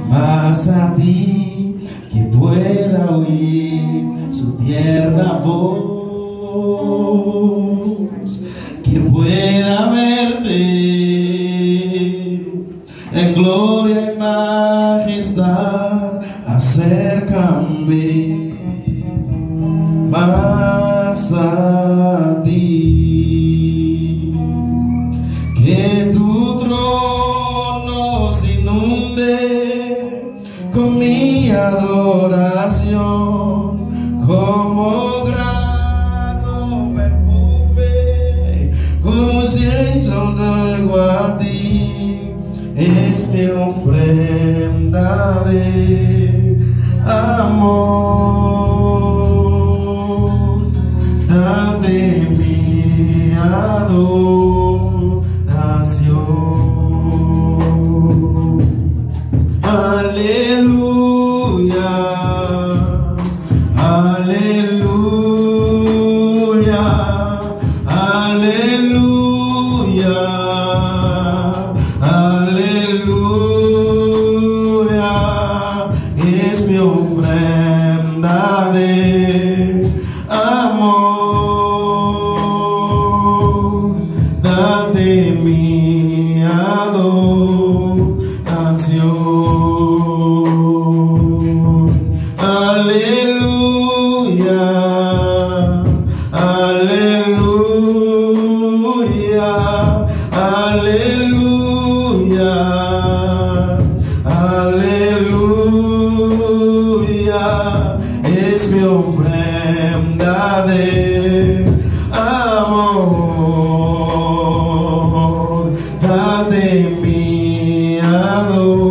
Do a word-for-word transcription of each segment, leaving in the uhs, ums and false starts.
más a ti, que pueda oír su tierna voz, que pueda verte en gloria y majestad. Acércame más a ti, que tu trono se inunde con mi adoración, como grato perfume, como incienso traigo a ti, es mi ofrenda de amor, darte mi adoración. Aleluya, aleluya, aleluya, aleluya. Es mi ofrenda de amor, darte mi adoración. Aleluya, aleluya, aleluya, aleluya. Es mi ofrenda de amor, darte mi adoración.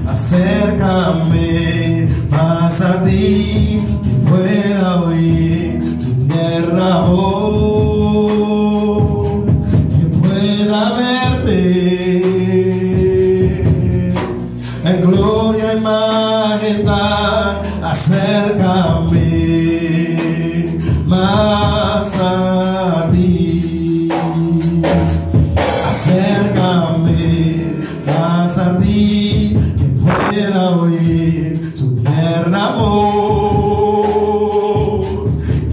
Acércame más a ti, que pueda oír tu tierna voz, que pueda verte en gloria y majestad. Acércame más a ti, acércame más a ti, que pueda oír su tierna voz,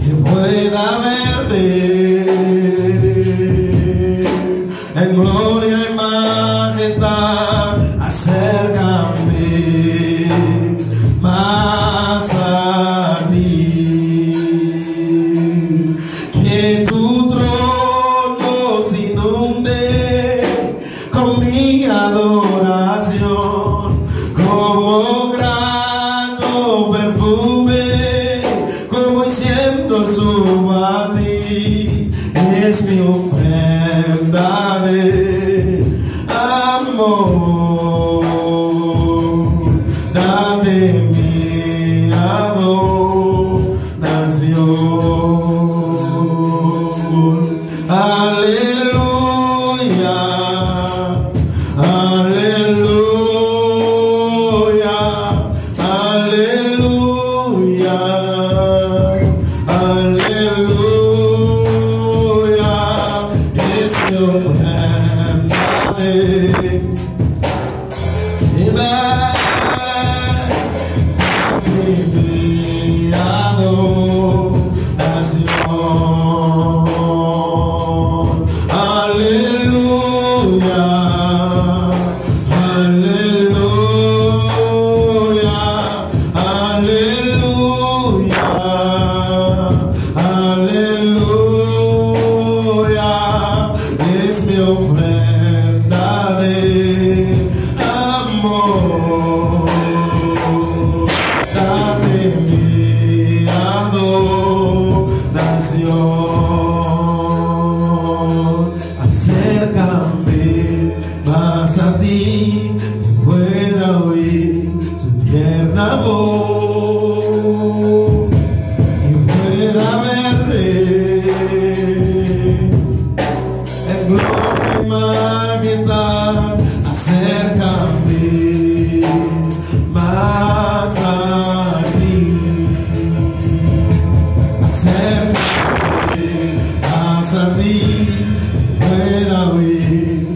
que pueda verte en gloria y majestad. Acércame más a ti, que tu trono se inunde con mi adoración, como grato perfume, como incienso subo a ti, es mi ofrenda de amor, darte mi adoración. Aleluya, aleluya, aleluya, aleluya. Es mi ofrenda de Amen. Darte mi adoración. Aleluya, aleluya, aleluya, aleluya. Es mi ofrenda de amor, darte mi adoración. Acércame más a ti, que pueda oír su tierna voz, que pueda verte en gloria y majestad. Acércame más a ti, acércame más a ti, que pueda oír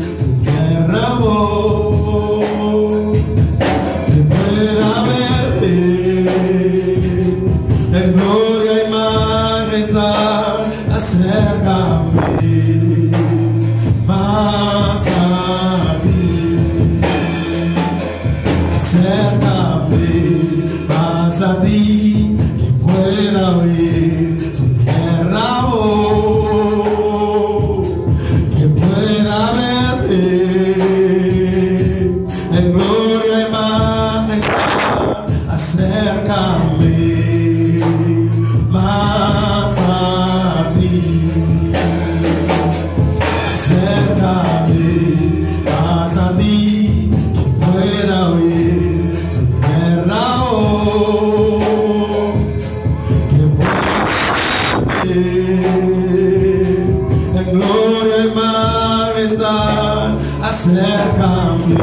Acércame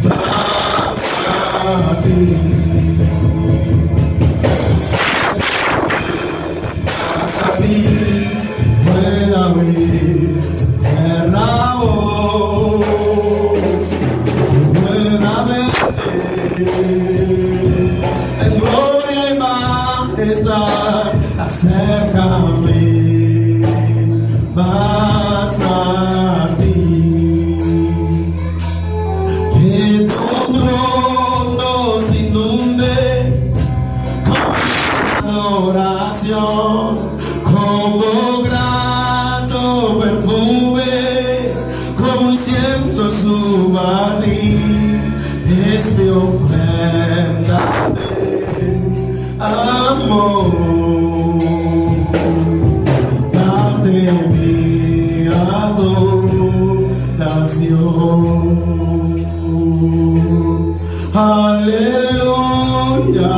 más a ti. Más a ti, que pueda oír su tierra voz, que pueda verte en gloria y majestad. Acércame más a ti. Que tu trono se inunde con mi adoración, como grato perfume, como incienso suba a ti, es mi ofrenda de amor, darte mi adoración. Aleluya,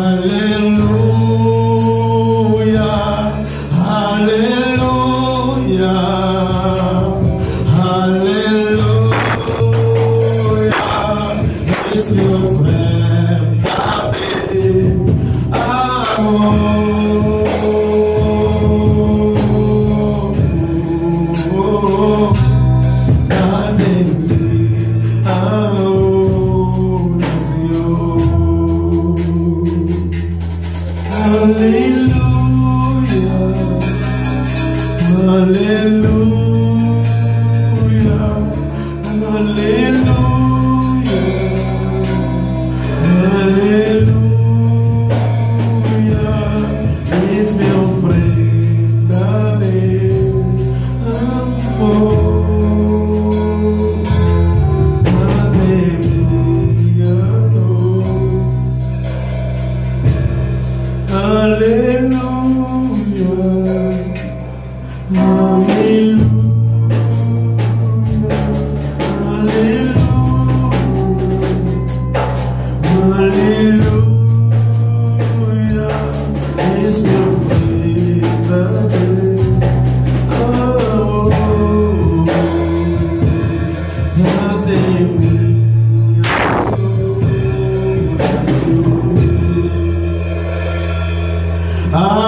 aleluya, aleluya, aleluya. Es mi ofrenda de amor. Darte mi adoración. Aleluya, aleluya, aleluya, aleluya. Es mi ofrenda de amor. Darte mi adoración. Aleluya, aleluya, aleluya, aleluya. Es mi ofrenda de amor. Darte mi adoración.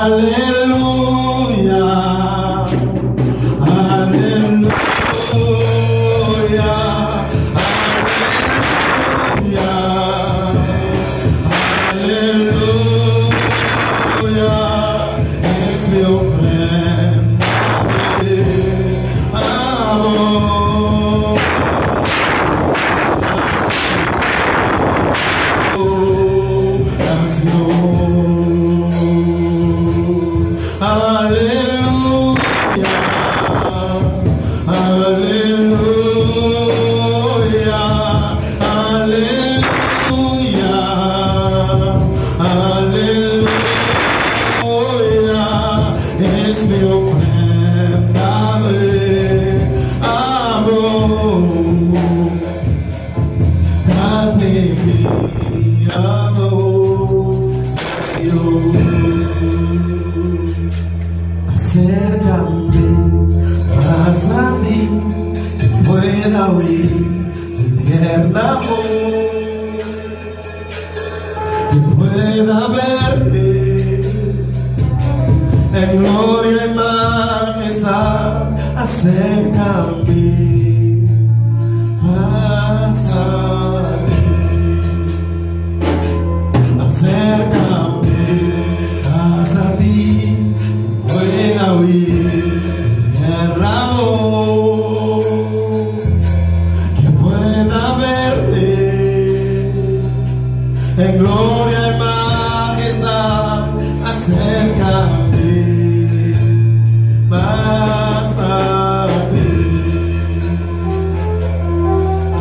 Aleluya, aleluya, aleluya, aleluya. Es mi ofrenda de amor. Aleluya, aleluya, aleluya, aleluya. Es mi ofrenda de amor. Darte mi adoración. Acércame más a ti, que pueda oír su tierna voz, que pueda verte en gloria y majestad. Acércame más a ti. Acércame más a ti, que pueda oír tu tierna voz, que pueda verte en gloria y majestad. Acércame más a ti.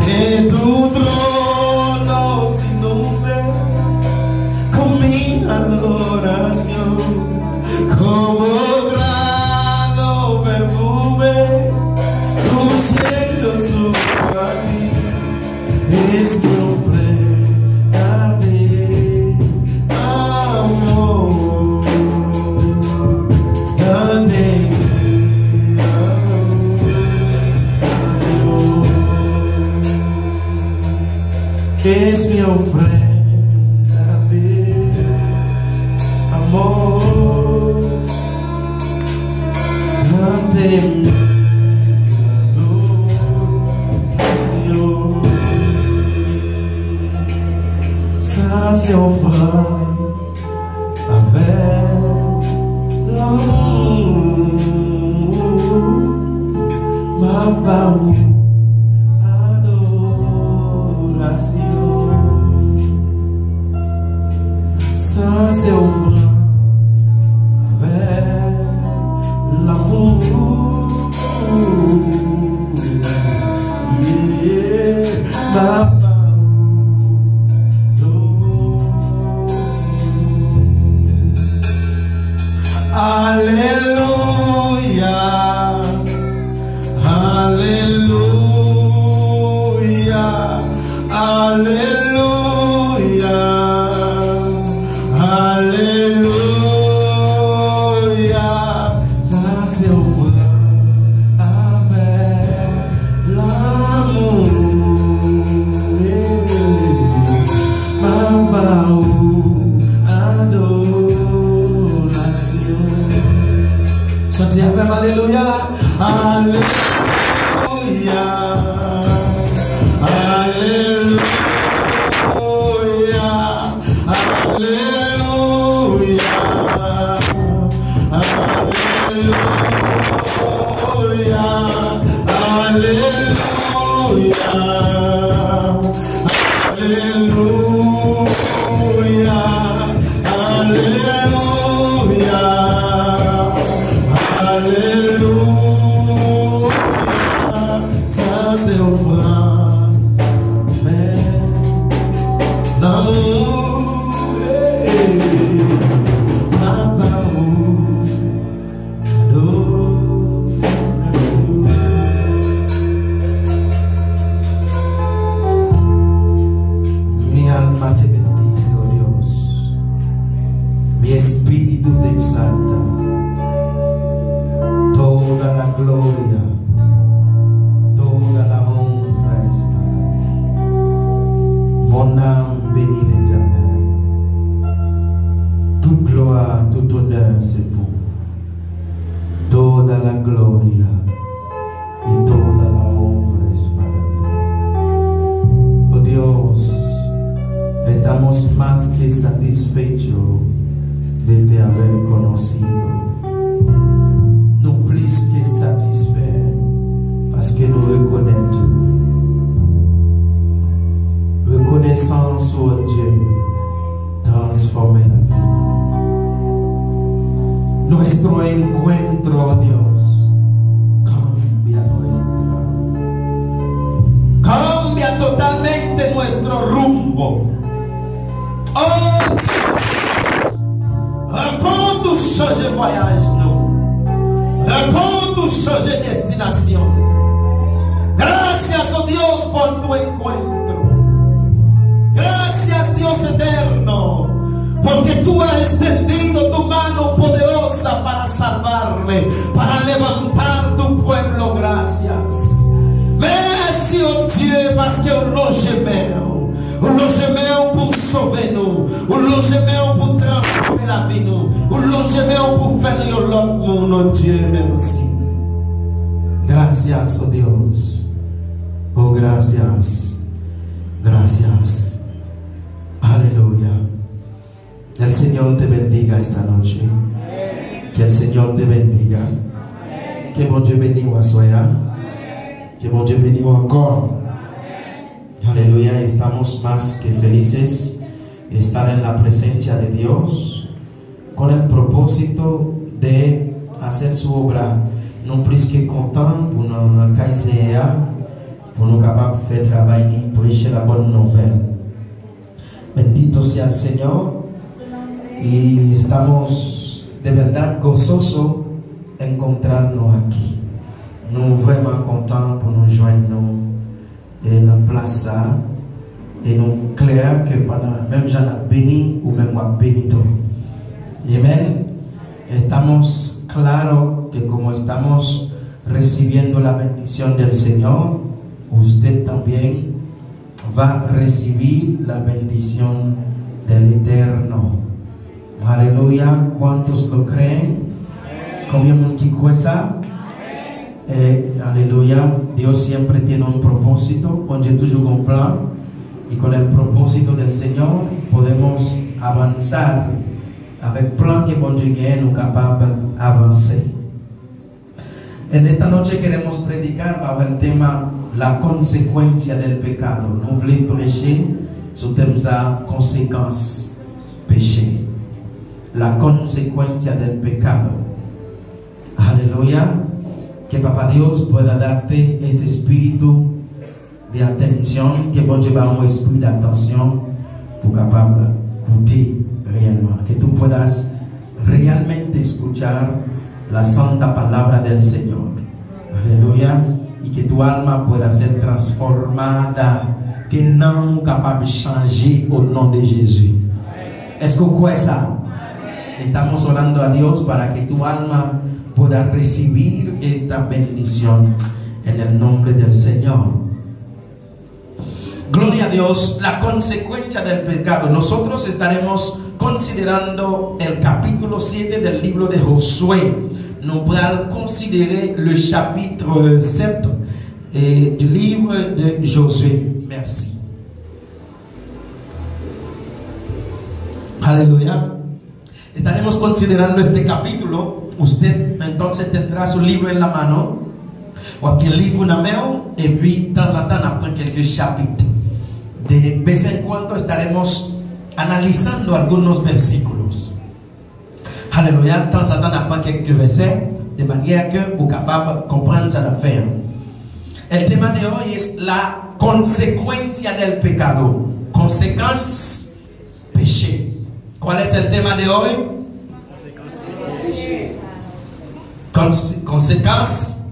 Que tu trono se inunde con mi adoración, como grato perfume, como incienso suba a ti. Es mi ofrenda de amor. Darte mi Es mi ofrenda de amor ante mi adoración. Sa se ofrann avèk lanmou, m ap ba ou adorasyon. Sa se ofrann avèk lanmou. Yeah, m ap ba ou adorasyon. Alelouya, alelouya, alelouya, alelouya. Sa se ofrann avèk lanmou. M ap ba ou adorasyon. Chante avè m, alelouya. Alelouya. Alelouya. Alelouya. Alelouya. Alelouya. Alelouya. Alelouya. Alelouya. Sa se ofrann avèk lanmou. Papa ou. Mi alma te bendice, oh Dios. Mi espíritu te exalta. Toda la gloria, toda la honra es para ti. Mon âme bénit l'Éternel. Toute gloire, tout honneur, c'est pour vous. Toda la gloria y toda la honra es para ti. Oh Dios, estamos más que satisfechos de te haber conocido. Nou plis ke satisfè paske nou rekonèt ou. Rekonesans ou, oh Dieu, transforme la vida. Nuestro encuentro, oh Dios, cambia nuestra, cambia totalmente nuestro rumbo. Oh Dios, rankont ou chanje vwayaj nou. Rankont ou chanje destinasyon. Gracias, oh Dios, por tu encuentro. Gracias, Dios eterno, porque tú has extendido tu mano poderosa para salvarme, para levantar tu pueblo. Gracias. Mèsi, oh Dieu, paske ou lonje men w. Ou lonje men w pou sove nou. Ou lonje men w pou transfòme lavi nou. Ou lonje men w pou fè nou yon lòt moun, oh Dieu, mèsi. Gracias, oh Dios. Oh, gracias. Gracias. Aleluya. Que el Señor te bendiga esta noche. Que el Señor te bendiga. Que Bondye beni w aswè a. Que Bondye beni w ankò. Aleluya, estamos más que felices de estar en la presencia de Dios con el propósito de hacer su obra. Nou plis ke kontan pou nou nan kay Senyè a, pou nou kapab fè travay li, preche la bonne nouvelle. Bendito sea el Señor. Y estamos de verdad gozoso encontrarnos aquí. Nou vrèman kontan pou nou jwenn nou e nan plas sa a, e nou klè ke pandan menm jan n ap beni, ou menm w ap beni tou. Amèn. Estamos claro que como estamos recibiendo la bendición del Señor, usted también va recibir la bendición del Eterno. Aleluya. ¿Cuántos lo creen? Konbyen moun ki kwè sa? Eh, aleluya. Dios siempre tiene un propósito. Bondye toujou gen yon plan. Y con el propósito del Señor podemos avanzar. Avèk plan ke Bondye genyen, nou kapab avanse. En esta noche queremos predicar bajo el tema la consecuencia del pecado. Nou vle preche sou tèm sa, konsekans peche. La consecuencia del pecado. Aleluya. Que Papá Dios pueda darte ese espíritu de atención, que Bondye ba w yon espri d'attention pou kapab koute réellement. Que tú puedas realmente escuchar la santa palabra del Señor. Aleluya. Y que tu alma pueda ser transformada. Que nanm ou kapab chanje au nom de Jésus. Èske w kwè sa? Estamos orando a Dios para que tu alma pueda recibir esta bendición en el nombre del Señor. Gloria a Dios, la consecuencia del pecado. Nosotros estaremos considerando el capítulo siete del libro de Josué. Nou pral konsidere le chapitre sept, eh, du livre de Josué. Merci. Aleluya. Estaremos considerando este capítulo. Usted entonces tendrá su libro en la mano. W ap gen liv ou nan men w, epi tanzantan n ap pran kèlke chapit. De vez en cuando estaremos analizando algunos versículos. Aleluya. Tanzantan n ap pran kèlke vèsè, de manera ke ou kapab konprann sa n ap fè an. El tema de hoy es la consecuencia del pecado. Konsekans peche. ¿Cuál es el tema de hoy? Cons-, consecuencia,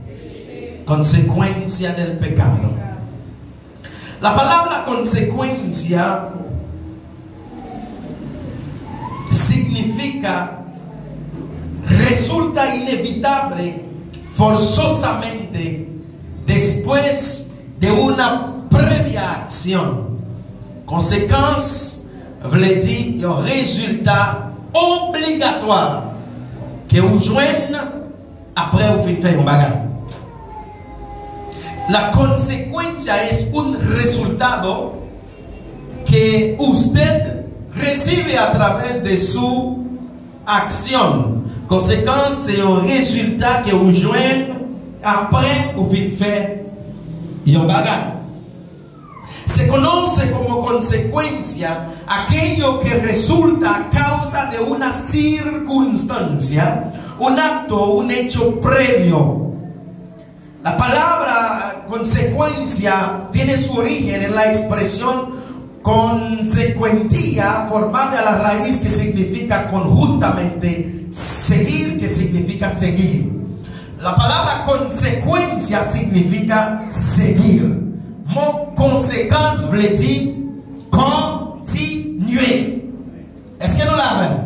consecuencia del pecado. La palabra consecuencia significa resulta inevitable, forzosamente, después de una previa acción. Konsekans vle di yon rezilta obligatwa ke ou jwenn apre ou fin fè yon bagay. La consecuencia es un resultado que usted recibe a través de su acción. Konsekans se yon rezilta ke ou jwenn apre ou fin fè yon bagay. Se conoce como consecuencia aquello que resulta a causa de una circunstancia, un acto, un hecho previo. La palabra consecuencia tiene su origen en la expresión consecuencia, formada de la raíz que significa conjuntamente seguir, que significa seguir. La palabra consecuencia significa seguir. Mo konsekans vle di kontinye. Èske nou la avè m?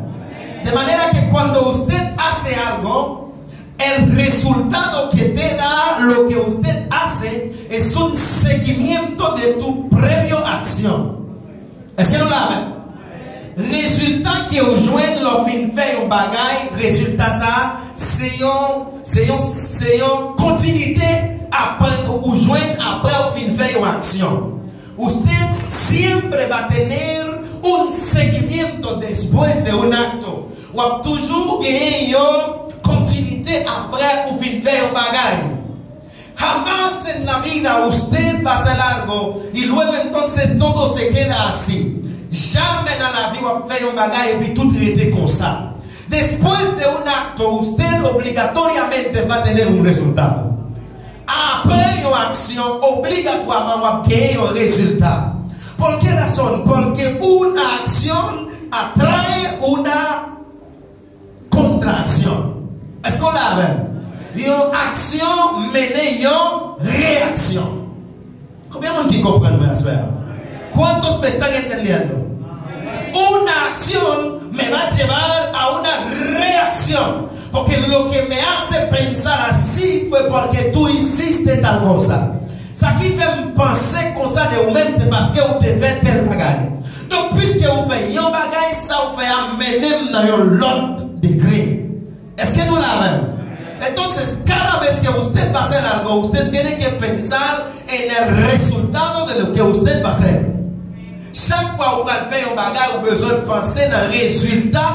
De manera que cuando usted hace algo, el resultado que te da lo que usted hace es un seguimiento de tu previo acción. Èske nou la avè m? Rezilta ke w jwenn lè w fin fè yon bagay, rezilta sa a, se yon, se yon, se yon kontinite apre ou jwenn apre w fin fè yon aksyon. Usted siempre va a tener un seguimiento después de un acto. W ap toujou genyen yon kontinite apre ou fin fè yon bagay. Jamás en la vida usted va a hacer algo y luego entonces todo se queda así. Jamè nan lavi w ap fè yon bagay epi tout rete konsa. Después de un acto, usted obligatoriamente va a tener un resultado. Apre yon aksyon, obligatwaman w ap genyen yon rezilta. ¿Por qué razón? Porque una acción atrae una contracción. Èske w la avè m? Yon aksyon mennen yon reyaksyon. Konbyen moun ki konprann mwen aswè a? ¿Cuántos me están entendiendo? Una acción me va a llevar a una reacción. Porque lo que me hace pensar así fue porque tú hiciste tal cosa. Sa ki fè m panse konsa de ou menm, se paske ou te fè tèl bagay. Donk, piske ou fè yon bagay, sa ou fè a mennen m nan yon lòt degre. Èske nou la avè m? Entonces, cada vez que usted va a hacer algo, usted tiene que pensar en el resultado de lo que usted va a hacer. Chak fwa ou pral fè yon bagay, ou bezwen panse nan rezilta,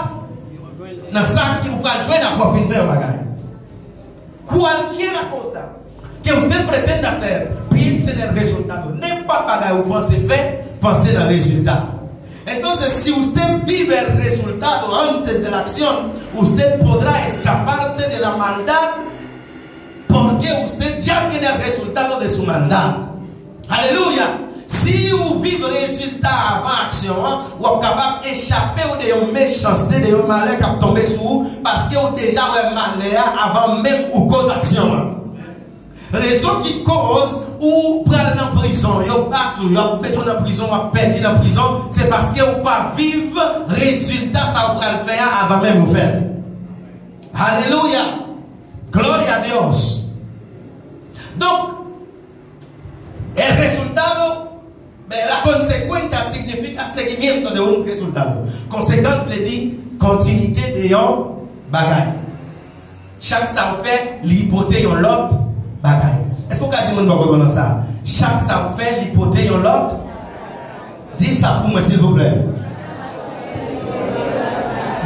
nan sa ki ou pral jwenn apre w fin fè yon bagay. Cualquiera cosa que usted pretenda hacer, piense en el resultado. Nenpòt bagay ou panse fè, panse nan rezilta. Entonces, si usted vive el resultado antes de la acción, usted podrá escaparte de la maldad, porque usted ya tiene el resultado de su maldad. Alelouya! Si ou viv rezilta avan aksyon an, w ap kapab echape w de yon mechanste, de yon malè k ap tonbe sou ou, paske ou deja wè malè a avan menm ou koz aksyon an. Rezon ki koz ou pral nan prizon, yo bat ou, yo ap mete w nan prizon, w ap pèdi nan prizon, se paske ou pa viv rezilta sa ou pral fè a avan menm ou fè l. Alelouya! Gloria a Dios! Donk, el resultado, ben, la consecuencia significa seguimiento de un resultado. Konsekans vle di kontinite de yon bagay. Chak sa ou fè, li pote yon lòt bagay. Èske ou ka di moun bò kote w nan sa? Chak sa ou fè, li pote yon lòt. Di sa pou mwen, silvouplè.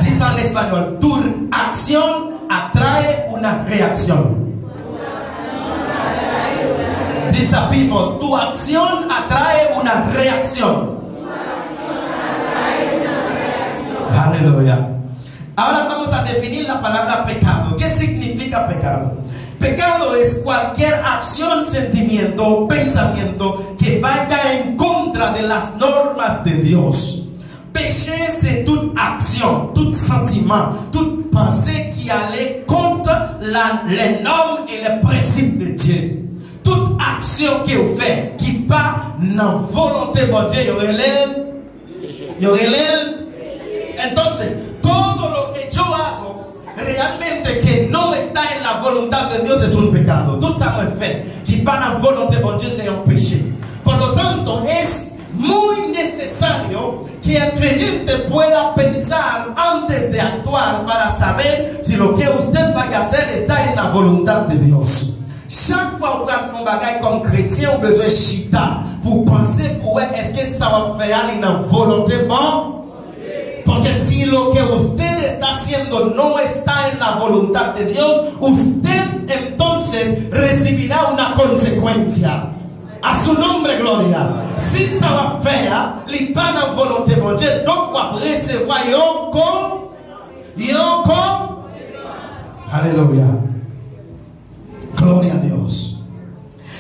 Di sa an espanyòl. Toda acción atrae una reacción. Di sa pi fò. Tu acción atrae una reacción. Aleluya. Ahora vamos a definir la palabra pecado. ¿Qué significa pecado? Pecado es cualquier acción, sentimiento o pensamiento que vaya en contra de las normas de Dios. Peche se tout aksyon, tout santiman, tout panse ki ale kont la, les normes et les principes de Dieu. Tout aksyon ke w fè ki pa nan volonte Bondye, yo rele l Yo rele l. Entonces, todo lo que yo hago realmente que no está en la voluntad de Dios es un pecado. Tout sa mwen fè ki pa nan volonte Bondye se yon peche. Por lo tanto, es muy necesario que el creyente pueda pensar antes de actuar para saber si lo que usted vaya a hacer está en la voluntad de Dios. Chak fwa ou pral fè yon bagay kòm kretyen, ou bezwen chita pou w panse, pou w wè èske sa w ap fè a li nan volonte Bondye. Porque si lo que usted está haciendo no está en la voluntad de Dios, usted entonces recibirá una consecuencia. A su nombre, gloria. Si sa w ap fè a, li pa nan volonte Bondye, donk w ap resevwa yon kon, yon kon. Alelouya. Gloria a Dios.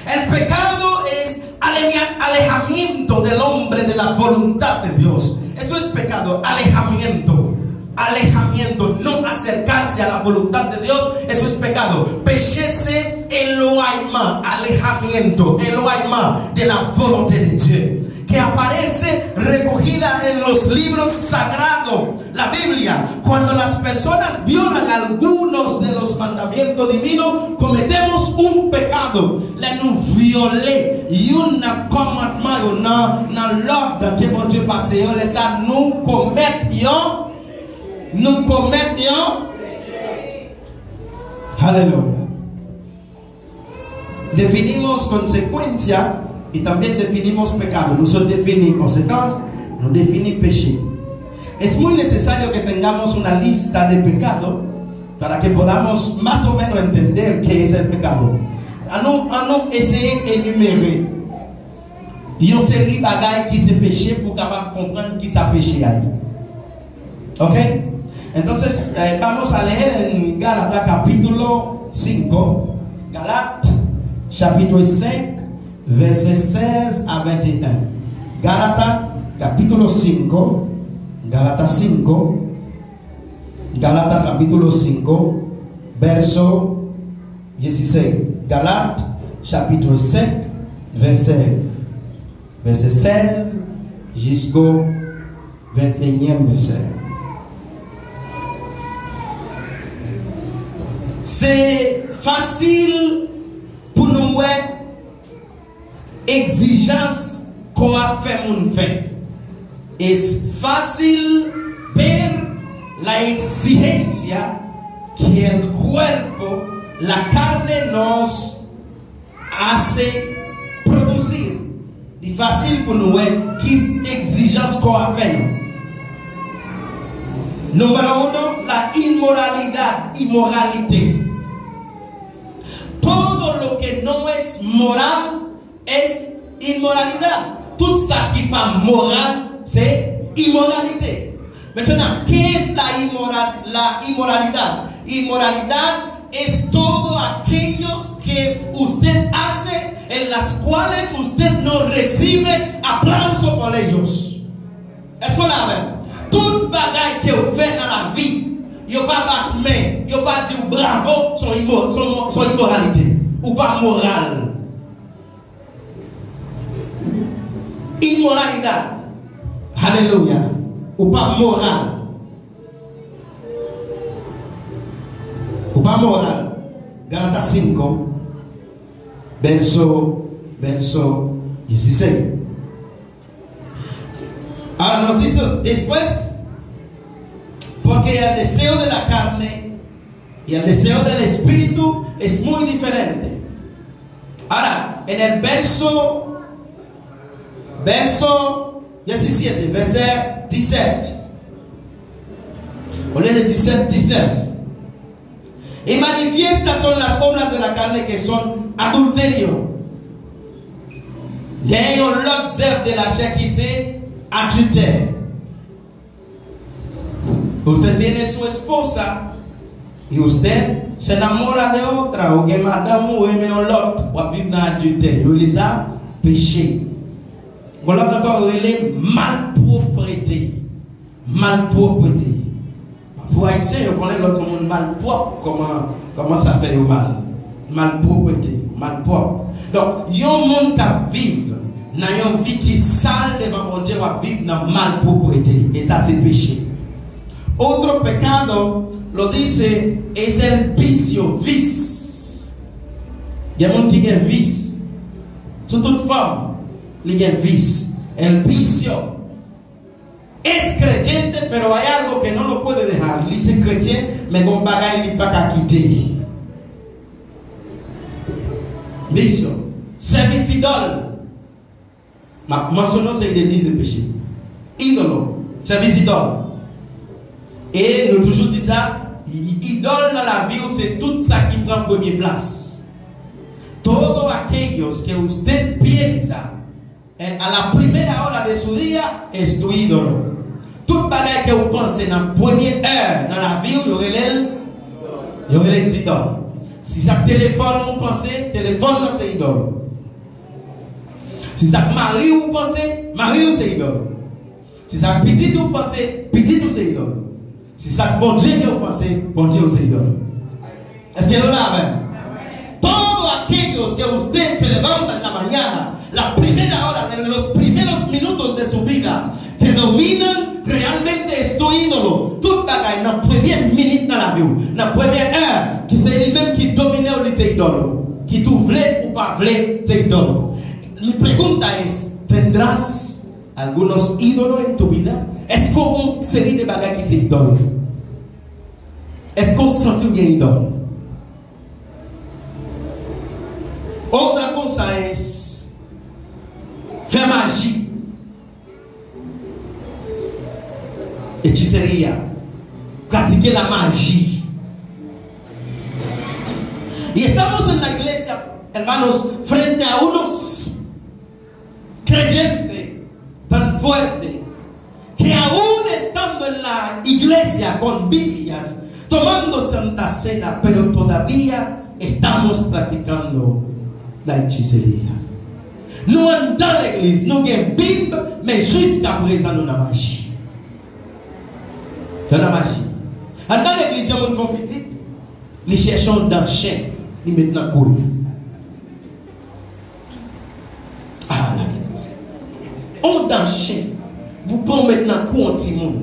El pecado es alejamiento del hombre de la voluntad de Dios. Eso es pecado, alejamiento. Alejamiento, no acercarse a la voluntad de Dios, eso es pecado. Peche se eloyman, alejamiento, eloyman de la volonte de Dios, que aparece recogida en los libros sagrados. La Biblia, cuando las personas violan algunos de los mandamientos divinos, cometemos un pecado. Lè nou vyole youn nan kòmandman yo, nan, nan lòd ke Bondye pase yo, lè sa nou komèt yon, nou komèt yon. Aleluya. Definimos consecuencia y también definimos pecado. Nou sot defini konsekans, nou defini peche. Es muy necesario que tengamos una lista de pecado para que podamos más o menos entender qué es el pecado. An nou, an nou eseye enimere yon seri bagay ki se peche pou w kapab konprann ki sa peche a ye. Ok? Entonces, eh, vamos a leer en Gálatas capítulo cinco. Galat, capítulo cinco, verset seize à vingt et un. Gálatas, capítulo cinco. Gálatas cinco. Gálatas, capítulo cinco, verso dieciséis. Galat, chapitre cinq, verset, verset seize jusqu'au vingt et unième verset. Se fasil pou nou wè Egzijans kò a fè moun fè. Es fácil ver la exigencia que el cuerpo, la carne nos hace producir. Li fasil pou nou wè ki egzijans kò a fè nou. Número uno, la inmoralidad, imoralite. Todo lo que no es moral es inmoralidad. Tout sa ki pa moral, se imoralite. Maintenant, ¿qué es la inmoral-, la inmoralidad? Inmoralidad es todo aquellos que usted hace en las cuales usted no recibe aplauso por ellos. Èske w la avè m? Tout bagay ke w fè nan lavi, yo pa bat men, yo pa di w bravo, se yon imo-, se yon mo-, se yon imoralite. Ou pa moral. Inmoralidad. Alelouya. Ou pa moral. Ou pa moral. Gálatas cinco, verso, verso dieciséis. Ahora nos dice después, porque el deseo de la carne y el deseo del espíritu es muy diferente. Ahora, en el verso, verso diecisiete, verso diecisiete, o le de diecisiete, diecinueve. Y manifiestas son las obras de la carne, que son adulterio. Gen yon lòt zèv de lachè ki se adiltè. Usted tiene su esposa y usted se enamora de otra, ou gen madanm ou renmen yon lòt, w ap viv nan adiltè. Yo rele sa peche. Yon lòt ankò yo rele malpwoprete. Malpwoprete. Pou Ayisyen, yo konnen lè w di yon moun malpwòp, kòman, kòman sa fè yo mal. Malpwoprete, malpwòp. Donk, yon moun k ap viv nan yon vi ki sal devan Bondye, w ap viv nan malpwoprete. E sa se peche. Otro pecado, lo dice, es el vicio, vis. Gen moun ki gen vis. Sou tout fòm, li gen vis. El vicio. Es creyente, pero hay algo que no lo puede dejar. Li se kretyen, men gon bagay li pa ka kite. Vicio. Sèvis idòl. M ap mansyone yon seri de lis de peche. Idolo. Sèvis idòl. E nou toujou di sa, i-, idòl nan lavi w, se tout sa ki pran premye plas. Todo aquellos que usted piensa Eh, a la primera hora de su día es tu ídolo. Tout bagay ke ou panse nan premye è nan lavi w, yo rele l, yo rele l idòl. Si sa k telefòn ou panse, telefòn nan se idòl. Si sa k mari w ou panse, mari w se idòl. Si sa k pitit ou panse, pitit ou se idòl. Si sa k Bondye ke ou panse, Bondye ou se idòl. Èske nou la avè m? Todo aquellos que usted se levanta en la mañana, la primera hora, en los primeros minutos de su vida, que dominan realmente es tu ídolo. Tout bagay nan premye minit nan lavi w, nan premye è, ki se li menm ki domine w, li se idòl ou. Kit ou vle ou pa vle, se idòl ou. Mi pregunta es, ¿tendrás algunos ídolos en tu vida? Èske w gen yon seri de bagay ki se idòl ou? Èske w santi w gen idòl? Otra cosa es fè maji. Hechicería. Practicar la magia. Y estamos en la iglesia, hermanos, frente a unos creyentes tan fuerte que aún estando en la iglesia con Biblias, tomando Santa Cena, pero todavía estamos practicando la hechicería. Nou anndan legliz, nou gen Bib, men jiskaprezan nou nan maji. Nou nan maji. Anndan legliz, yon moun fè yon pitit, li chèche yon dan chen, li met nan kou l. Ah, la gen koze. On dan chen, pou pran w met nan kou yon timoun.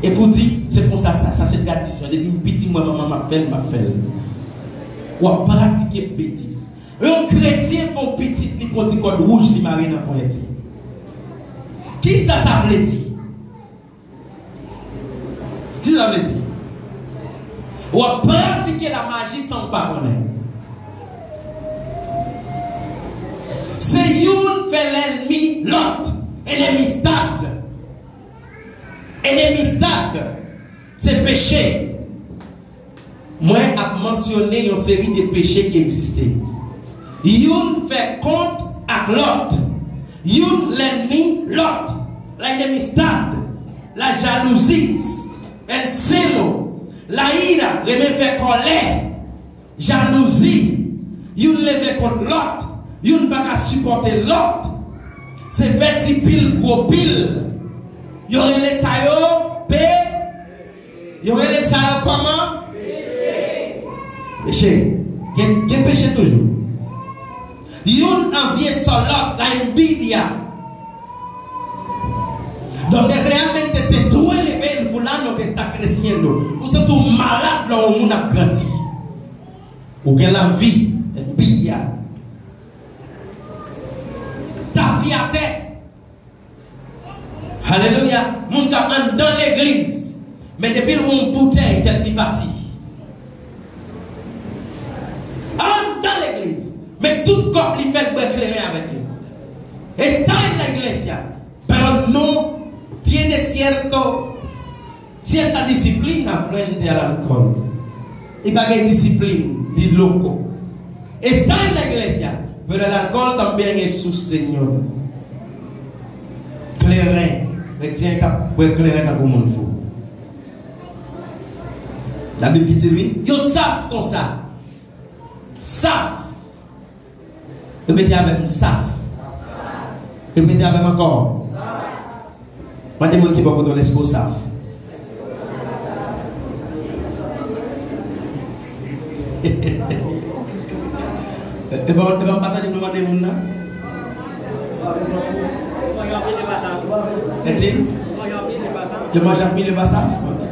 Epi w di, se konsa sa, sa se tradisyon. Depi m piti, m wè manman m ap fè l, m ap fè l. W ap pratike betiz. Yon kretyen fè yon pitit, li pran ti kòd wouj, li mare nan ponyèt li. Kisa sa vle di? Kisa sa vle di? W ap pratike lamaji san w pa konnen. Se youn fè lènmi lòt. Enemistad. Enemistad. Se peche. Mwen ap mansyone yon seri de peche ki egziste. Youn fè kont ak lòt. Youn lènmi lòt. La enemistad, la jalousie, el celo, la ira, renmen fè kòlè, jalouzi, youn leve kont lòt, youn pa ka sipòte lòt. Se fè ti pil gwo pil. Yo rele sa yo pe Yo rele sa yo kòman? Peche. Gen, gen peche toujou. Youn anvye sò lòt, la envidia. Donde realmente te duele ver fulano que está creciendo. Ou santi w malad lè yon moun ap grandi. Ou gen lanvi, envidia. Tafyatè. Alelouya. Moun k ap anndan legliz, men depi l wè yon boutèy, tèt li pati. Anndan legliz, men tout kòb li fè l bwè kleren avèk yo. Está en la iglesia, pero no tiene cierto, cierta disciplina frente al alcohol. Li pa gen disiplin, li loko. Está en la iglesia, pero el alcohol también es su señor. Kleren, kretyen k ap bwè kleren tankou moun fou. Labib ki di wi, yo saf konsa. Saf. Repete avè m, saf. Repete avè m ankò. Mande moun ki bò kote w, èske w saf? E pa, e pa m pa tande nou mande moun nan? Eti? Yo manje anpil, yo pa saf? Ok.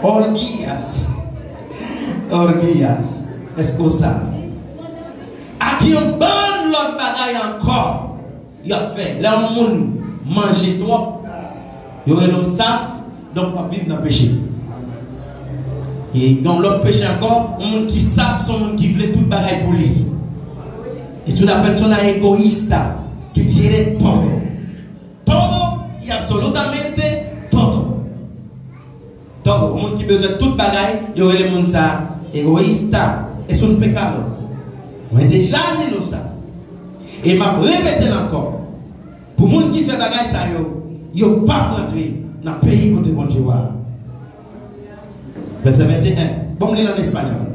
Orgiyas. Orgiyas. Èske w saf? Ak yon bann lòt bagay ankò y ap fè. Lè yon moun manje twòp, yo rele w saf, donk w ap viv nan peche. E gen yon lòt peche ankò, yon moun ki saf, se yon moun ki vle tout bagay pou li. Es una persona egoísta que quiere todo. Todo y absolutamente todo. Donk, yon moun ki bezwen tout bagay, yo rele moun sa egoísta. Es un pecado. Mwen deja di nou sa. E m ap repete l ankò. Pou moun ki fè bagay sa yo, yo p ap rantre nan peyi kote Bondye w a. Vèsè venteyen. Bon, m li l an espanyòl.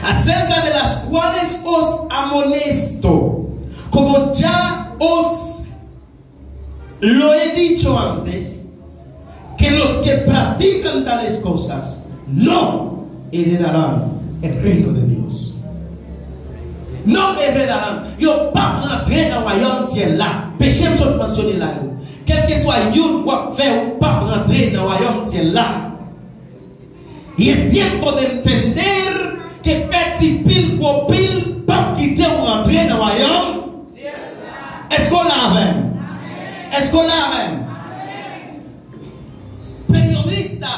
Acerca de las cuales os amonesto, como ya os lo he dicho antes, que los que practican tales cosas no heredarán el reino de Dios. No heredarán. Yo p ap rantre nan wayòm syèl la. Peche m sot mansyone la yo. Kèlkeswa youn w ap fè, ou p ap rantre nan wayòm syèl la. Y es tiempo de entender que fè ti pil gwo pil p ap kite w rantre nan wayòm. Èske w la avè m? Èske w la avè m? Periodista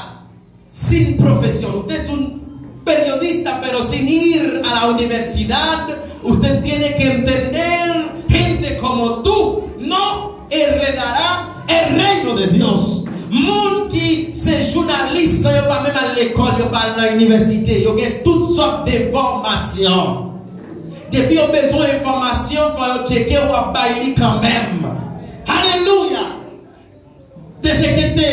sin profesión. Usted es un periodista, pero sin ir a la universidad. Usted tiene que entender, gente como tú no heredará el reino de Dios. Moun ki se jounalis san yo pa menm al lekòl, yo pa al nan inivèsite, yo gen tout sòt de fòmasyon. Depi yo bezwen enfòmasyon, fò yo tcheke, w ap bay li kanmenm. Alelouya! Desde que te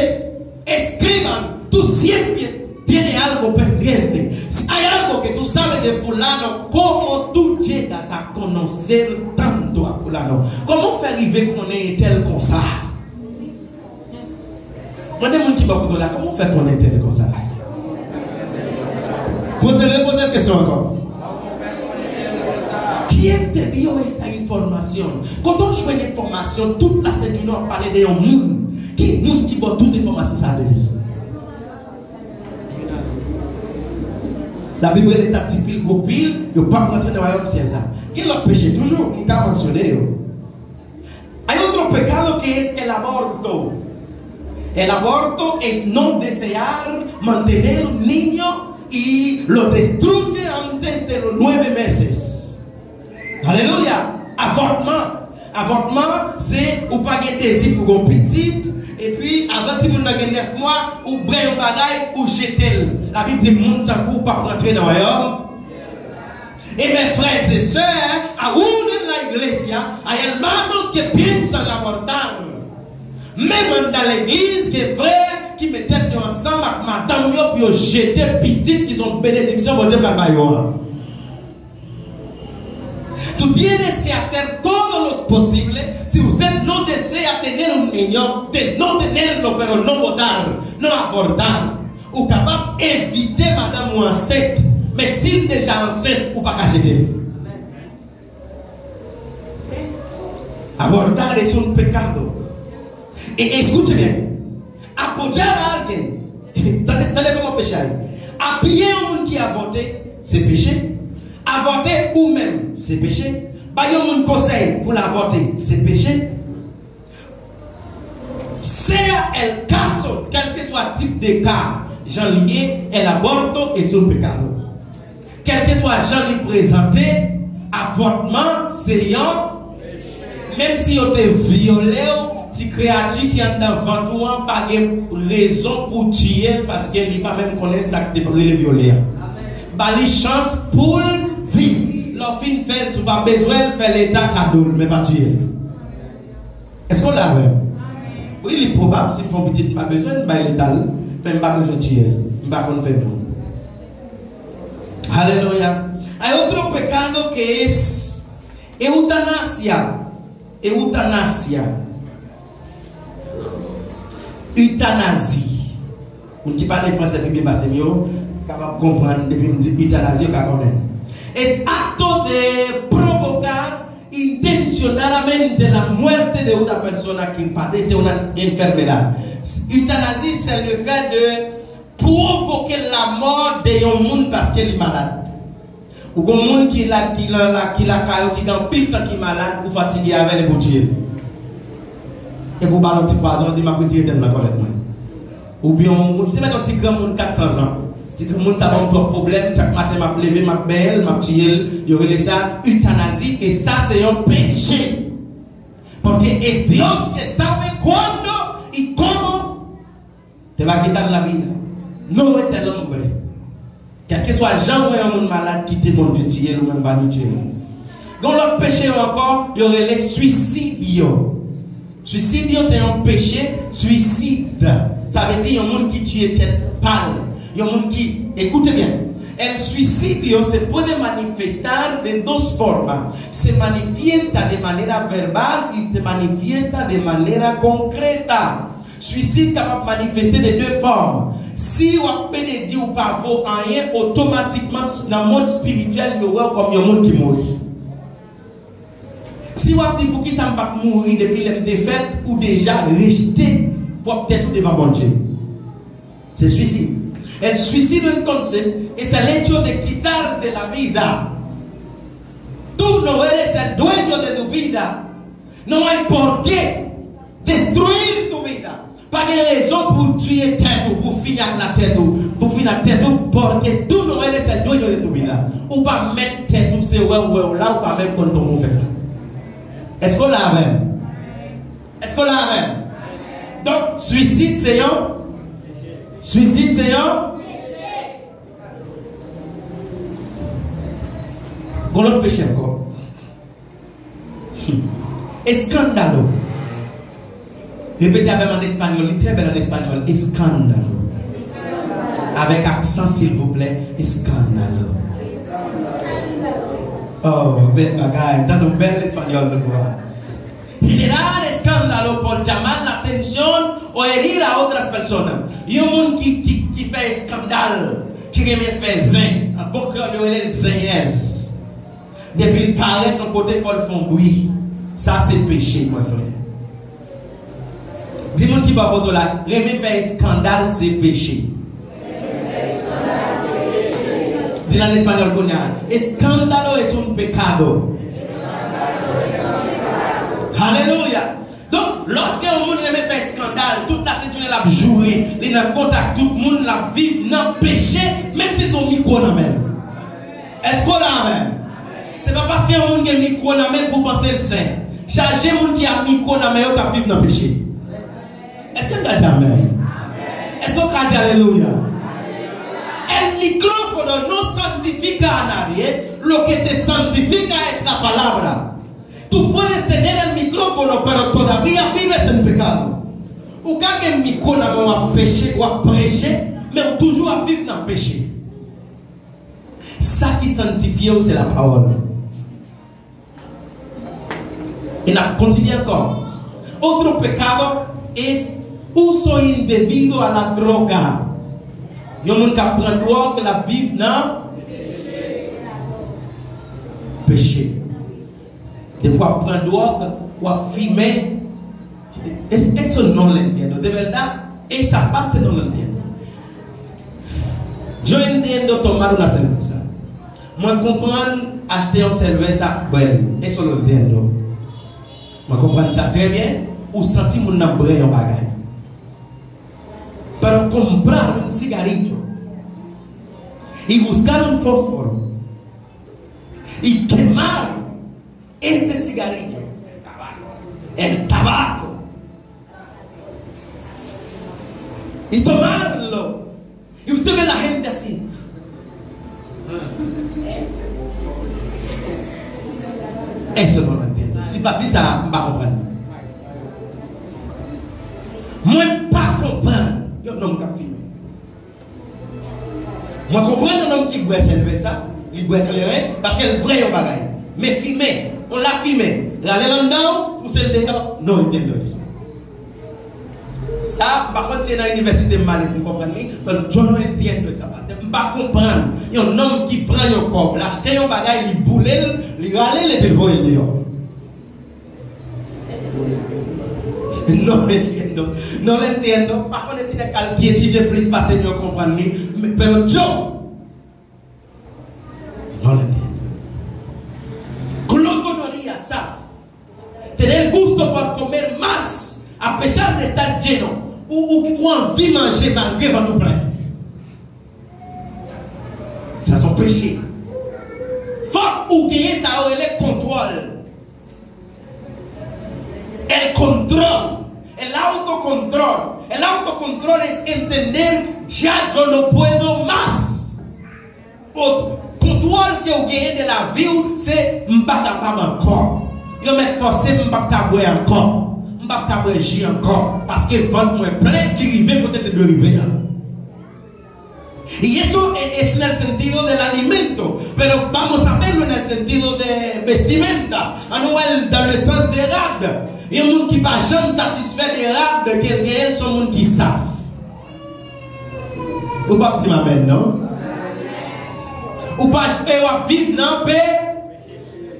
escriban, tú siempre tienes algo pendiente. Si hay algo que tú sabes de fulano, ¿cómo tú llegas a conocer tanto a fulano? Kòman w fè rive konnen entèl konsa? Mande moun ki bò kote w la, kòman w fè konnen entèl konsa? Poze l, repoze l kesyon ankò. ¿Quién te dio esta información? Kote w jwenn enfòmasyon? Tout lasentjounen w ap pale de yon moun. Ki moun ki ba w tout enfòmasyon sa a de li? Labib rele sa ti pil gwo pil, yo p ap rantre nan wayòm syèl la. Gen lòt peche toujou, m ka mansyone yo. Hay otro pecado que es el aborto. El aborto es no desear mantener un niño y lo destruye antes de los nueve meses. Alelouya! Avòtman. Avòtman, se ou pa gen dezi pou gon pitit, epi avan timoun nan gen nèf mwa, ou bwè yon bagay, ou jete l. Labib di moun tankou w p ap rantre nan wayòm. Y mis frères y hermanos, aún en la iglesia hay hermanos que piensan abortar. Menm anndan legliz, gen frè ki met tèt yo ansanm ak madanm yo pou yo jete pitit ki se yon benediksyon Bondye pral ba yo an. Tú tienes que hacer todo lo posible, si usted no desea tener un niño, de no tenerlo, pero no votar, no abortar. Ou kapab evite madanm ou ansent, men si l deja ansent, ou pa ka jete l. Abortar es un pecado. E, escuche bien. Apoyar a alguien. Tande, tande kòman peche a ye. Apiye yon moun ki avòte, se peche. Avòte ou menm, se peche. Bay yon moun konsèy pou l avòte, se peche. Sea el caso, kèlkeswa tip de ka, jan li ye, el aborto es un pecado. Kèlkeswa jan li prezante, avòtman se yon. Menm si yo te vyole w, ti kreyati ki anndan vant ou an pa gen rezon pou w tiye l, paske li pa menm konnen sa k te rele vyole a. Ba li chans pou l viv. Lè w fin fè l, si w pa bezwen l, fè Leta kado l, men pa tiye l. Èske w la avè m? Wi, li pwobab, si m fè yon pitit, m pa bezwen l, m bay Leta l, men m pa bezwen tiye l. M pa konn fè moun. Alelouya. Hay otro pecado que es eutanasia. Eutanasia. Itanazi. Moun ki pale fransè pi byen pase m yo kapab konprann depi m di itanazi, yo ka konnen. Es acto de provocar intencionadamente la muerte de una persona que padece una enfermedad. Itanazi, se le fait de provoke la mort de yon moun paske li malad. Ou gon moun ki la, ki la, la, ki lakay ou, ki gen anpil tan ki malad, ou fatige avè l epi w tiye l. Epi w ba l yon ti pwazon, di, "M ap retire tèm nan kòlèt mwen." Oubyen yon moun, ki te mèt yon ti granmoun kat san zan. Ti granmoun sa ban m twòp pwoblèm, chak maten m ap leve, m ap benyen l, m ap tiye l. Yo rele sa itanazi, e sa se yon peche. Porque es Dios que sabe cuándo y cómo te va a quitar la vida. No es el hombre. Kèlkeswa jan w wè yon moun malad, kite Bondye tiye l, ou menm pa nou tiye l. Gen yon lòt peche yo ankò, yo rele suicidio. Suicidio se yon peche, suicide. Sa vle di yon moun ki tiye tèt pa l. Yon moun ki, écoute bien, el suicidio se puede manifestar de dos formas. Se manifiesta de manera verbal y se manifiesta de manera concreta. Suisid kapab manifeste de de fòm. Si w ap pede di ou pa vo anyen, otomatikman, nan mond espirityèl, yo wè w kòm yon moun ki mouri. Si w ap di, "Poukisa m pa t mouri depi lè m te fèt?" ou deja rejte pwòp tèt ou devan Bondye. Se suisid. El suicidio entonces es el hecho de quitar de la vida. Tú no eres el dueño de tu vida. No hay por qué destruir tu vida. Pa gen rezon pou w tiye tèt ou, pou w fini ak la tèt ou, pou w fini ak tèt ou, porque tú no eres el dueño de tu vida. Ou pa mèt tèt ou, se wè w wè w la, ou pa menm konn kòman w fèt la. Èske w la avè m? Èske w la avè m? Donk, suisid se yon, suisid se yon, gon lòt peche ankò. Escándalo. Repete avè m an espanyòl, li trè bèl an espanyòl. Escándalo. Avèk aksan, silvouplè. Escándalo. Oh, bèl bagay. Tande yon bèl espanyòl nou bò a. Generar escándalo por llamar la atención o herir a otras personas. Yon moun ki, ki, ki fè eskandal, ki renmen fè zen. An bon kreyòl, yo rele l zenyèz. Depi l parèt yon kote, fò l fè yon bri. Sa se peche, mwen frè. Di moun ki bò kote w la, renmen fè eskandal se peche. Nan espanyòl kounye a, escándalo es un pecado. Alelouya! Donk, lòske yon moun renmen fè eskandal, tout lasent jounen l ap joure, li nan kontak tout moun, l ap viv nan peche, menm si l gen yon mikwo nan men l. Èske w la avè m? Se pa paske yon moun gen mikwo nan men l pou w panse l sen. Chaje moun ki ap mikwo nan men yo k ap viv nan peche. Èske n ka di amèn? Èske w ka di alelouya? El micrófono no santifica a nadie, lo que te santifica es la palabra. Tú puedes tener el micrófono, pero todavía vives en pecado. Ou ka gen mikwo nan men w ap peche, w ap preche, men w toujou ap viv nan peche. Sa ki santifye w, se lapawòl. E n ap kontinye ankò. Otro pecado es uso indebido a la droga. Yon moun k ap pran dwòg, l ap viv nan peche. Depi w ap pran dwòg, w ap fimen. Es-, eso no lo entiendo. De verdad, esa parte no lo entiendo. Yo entiendo tomar una cerveza. Mwen konprann achte yon sèlvèsa, bwè li. Eso lo entiendo. Mwen konprann sa trè byen. Ou santi moun nan bwè yon bagay. Pero comprar un cigarrillo y buscar un fósforo y quemar este cigarrillo, el tabaco, y tomarlo, y usted ve la gente así. Eso no lo entiendo. Ti pati sa, m pa konprann. Mwen pa konprann yon nonm k ap fimen. Mwen konprann yon nonm ki bwè sèlvèsa, li bwè kleren, paske l bwè yon bagay. Men fimen, yon lafimen, rale l anndan w, pouse l deyò, no entiendo eso. Sa, m pa konn si se nan inivèsite m ale pou m konprann li, men yo no entiendo esa parte. M pa konprann yon nonm ki pran yon kòb, l achte yon bagay, li boule l, li rale l epi l voye l deyò. No lo entiendo. No lo entiendo. Pa konnen si nèg k al ki etidye plis pase m yo konprann li. Men, pero yo no lo entiendo. Glotonería, saf. Tener gusto por comer más a pesar de estar lleno. Ou, ou, ou anvi manje malgre vant ou plen. Sa se yon peche. Fòk ou genyen sa yo rele kontwòl. El control, el autocontrol. El autocontrol es entender, ya yo no puedo más. O, kontwòl ke w genyen de lavi w, se m pa kapab ankò. Yo mèt fòse m, m p ap ka bwè ankò. M p ap ka bwè ji ankò. Paske vant mwen plen, li rive kote l te dwe rive a. Y eso e-, es en el sentido del alimento, pero vamos a verlo en el sentido de vestimenta. Ann wè l dans le sens de rad. Yon moun ki pa janm satisfè de rad ke l genyen, se yon moun ki saf. Ou p ap di m amèn, non? Ou pa j-, e w ap viv nan pe-,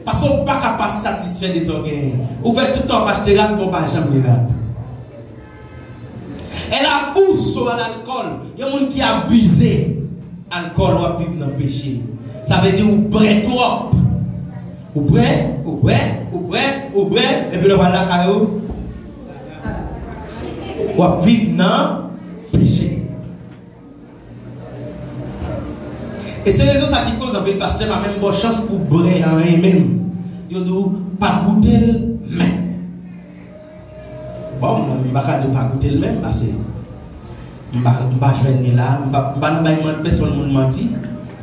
paske w pa ka pa satisfè de sa w genyen. Ou fè tout tan w ap achte rad, men w pa janm gen rad. El abuso al alcohol, yon moun ki abize alkòl, w ap viv nan peche. Sa vle di ou bwè twòp. Ou bwè, ou bwè, ou bwè, ou bwè, epi lè w al lakay ou, w ap viv nan peche. E se rezon sa ki koz anpil pastè pa menm ba w chans pou bwè anyen menm. Yo di w pa goute l menm. Bon, mwen, m pa ka di w pa goute l menm, paske m pa, m pa jwenn li la, m pa, m pa nan bay man-, pèsonn moun manti.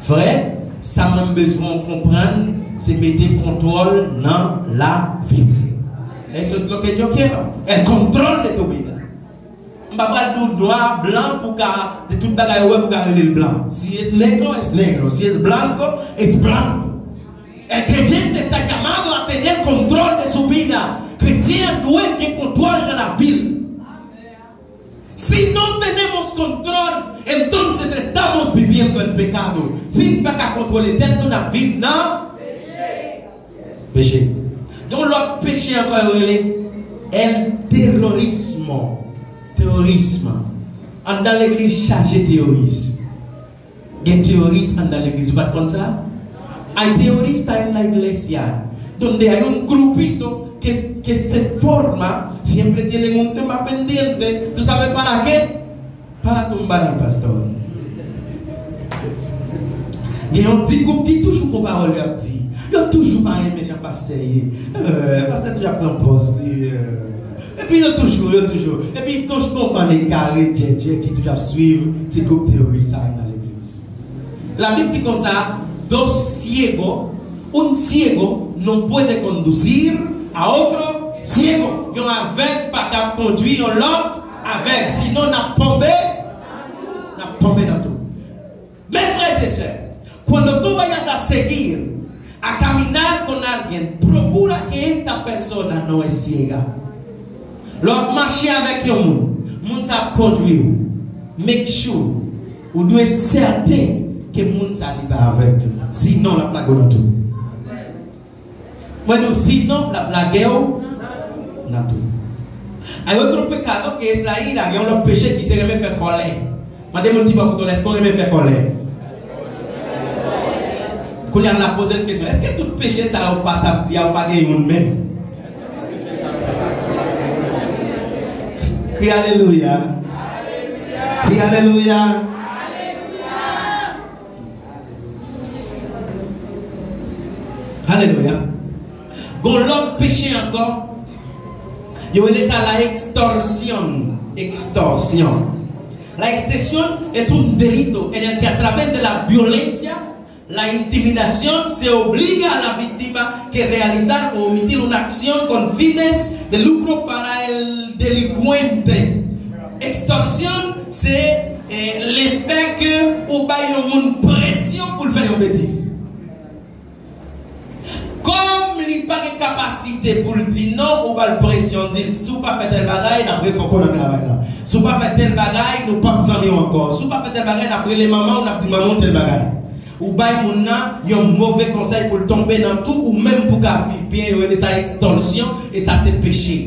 Frè, sa mwen m bezwen w konprann, se mete kontwòl nan lavi w. Eso es lo que yo quiero. El control de tu vida. M pa pral di w nwa, blan, pou ka, de tout bagay ou wè, pou ka rele l blan. Si es negro, es negro. Si es blanco, es blanco. El creyente está llamado a tener control de su vida. Kretyen an dwe gen kontwòl nan lavi l. Si no tenemos control, entonces estamos viviendo en pecado. Si n pa ka kontwole tèt nou, n ap viv nan peche. Gen yon lòt peche ankò yo rele el terrorismo. Teworism. Anndan legliz chaje teworis. Gen teoris anndan legliz, ou pa t konn sa? Hay teorista en la iglesia, donde hay un grupito que, que se forma, siempre tienen un tema pendiente, ¿tú sabes para qué? Para tumbar al pastor. Gen yon ti gwoup ki toujou gon pawòl y ap di. Yo toujou pa renmen jan pastè ye. Eh, pastè toujou ap pran pòz li. Eh. Epi yo toujou, yo toujou. Epi toujou gon bann egare, djèdjè ki toujou ap swiv ti gwoup teoris sa a nan legliz. Labib di konsa, dos ciego, un ciego no puede conducir a otro ciego. Yon avèg pa kab kondwi yon lòt avèg, sinon n ap tonbe, n ap tonbe nan tou. Mis frères y sœurs, cuando tú vayas a seguir a caminar con alguien, procura que esta persona no es ciega. Lè w ap mache avèk yon moun, moun sa ap kondwi w, make sure, ou dwe sèten ke moun sa li pa avèg. Sinon, l ap lage w nan tou. Mwen di w, sinon, l ap lage w nan tou. Hay otro pecado que es la ira, gen yon lòt peche ki se renmen fè kòlè. Mande moun ki bò kote w la, èske w renmen fè kòlè? Kounye a, n a poze l kesyon, èske tout peche sa yo pa sa ap di a, ou pa gen youn menm? Kri alelouya. Kri alelouya. Alelouya. Gon lòt peche ankò. Yo rele sa la extorsión. Extorsión. La extorsión es un delito en el que a través de la violencia, la intimidación, se obliga a la víctima que realizar o omitir una acción con fines de lucro para el delincuente. Extorsión se, eh, lefè ke ou bay yon moun presyon pou l fè yon betiz. Kòm li pa gen kapasite pou l di non, ou ba l presyon, di l, si w pa fè tèl bagay, n ap revoke w nan travay la. Si w pa fè tèl bagay, nou p ap zanmi w ankò. Si w pa fè tèl bagay, n ap rele manman w, n ap di manman w tèl bagay. Ou bay moun nan yon move konsèy pou l tonbe nan tou, ou menm pou ka viv byen, yo rele sa ekstòlsyon, e sa se peche.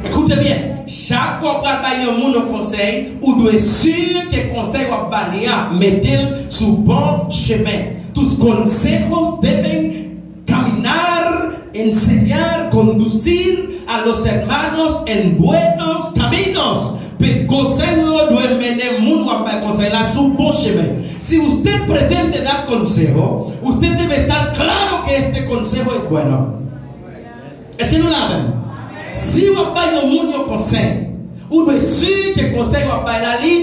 Koute byen, chak fwa w pral bay yon moun yon konsèy, ou dwe si ke konsèy w ap ba li a mete l sou bon chemen. Tus consejos deben caminar, enseñar, conducir a los hermanos en buenos caminos. Pe konsèy ou yo dwe mennen moun w ap bay konsèy la sou bon chemen. Si usted pretende dar consejo, usted debe estar claro que este consejo es bueno. Èske nou la avè m? Si w ap bay yon moun yon konsèy, ou dwe si ke konsèy w ap bay la li.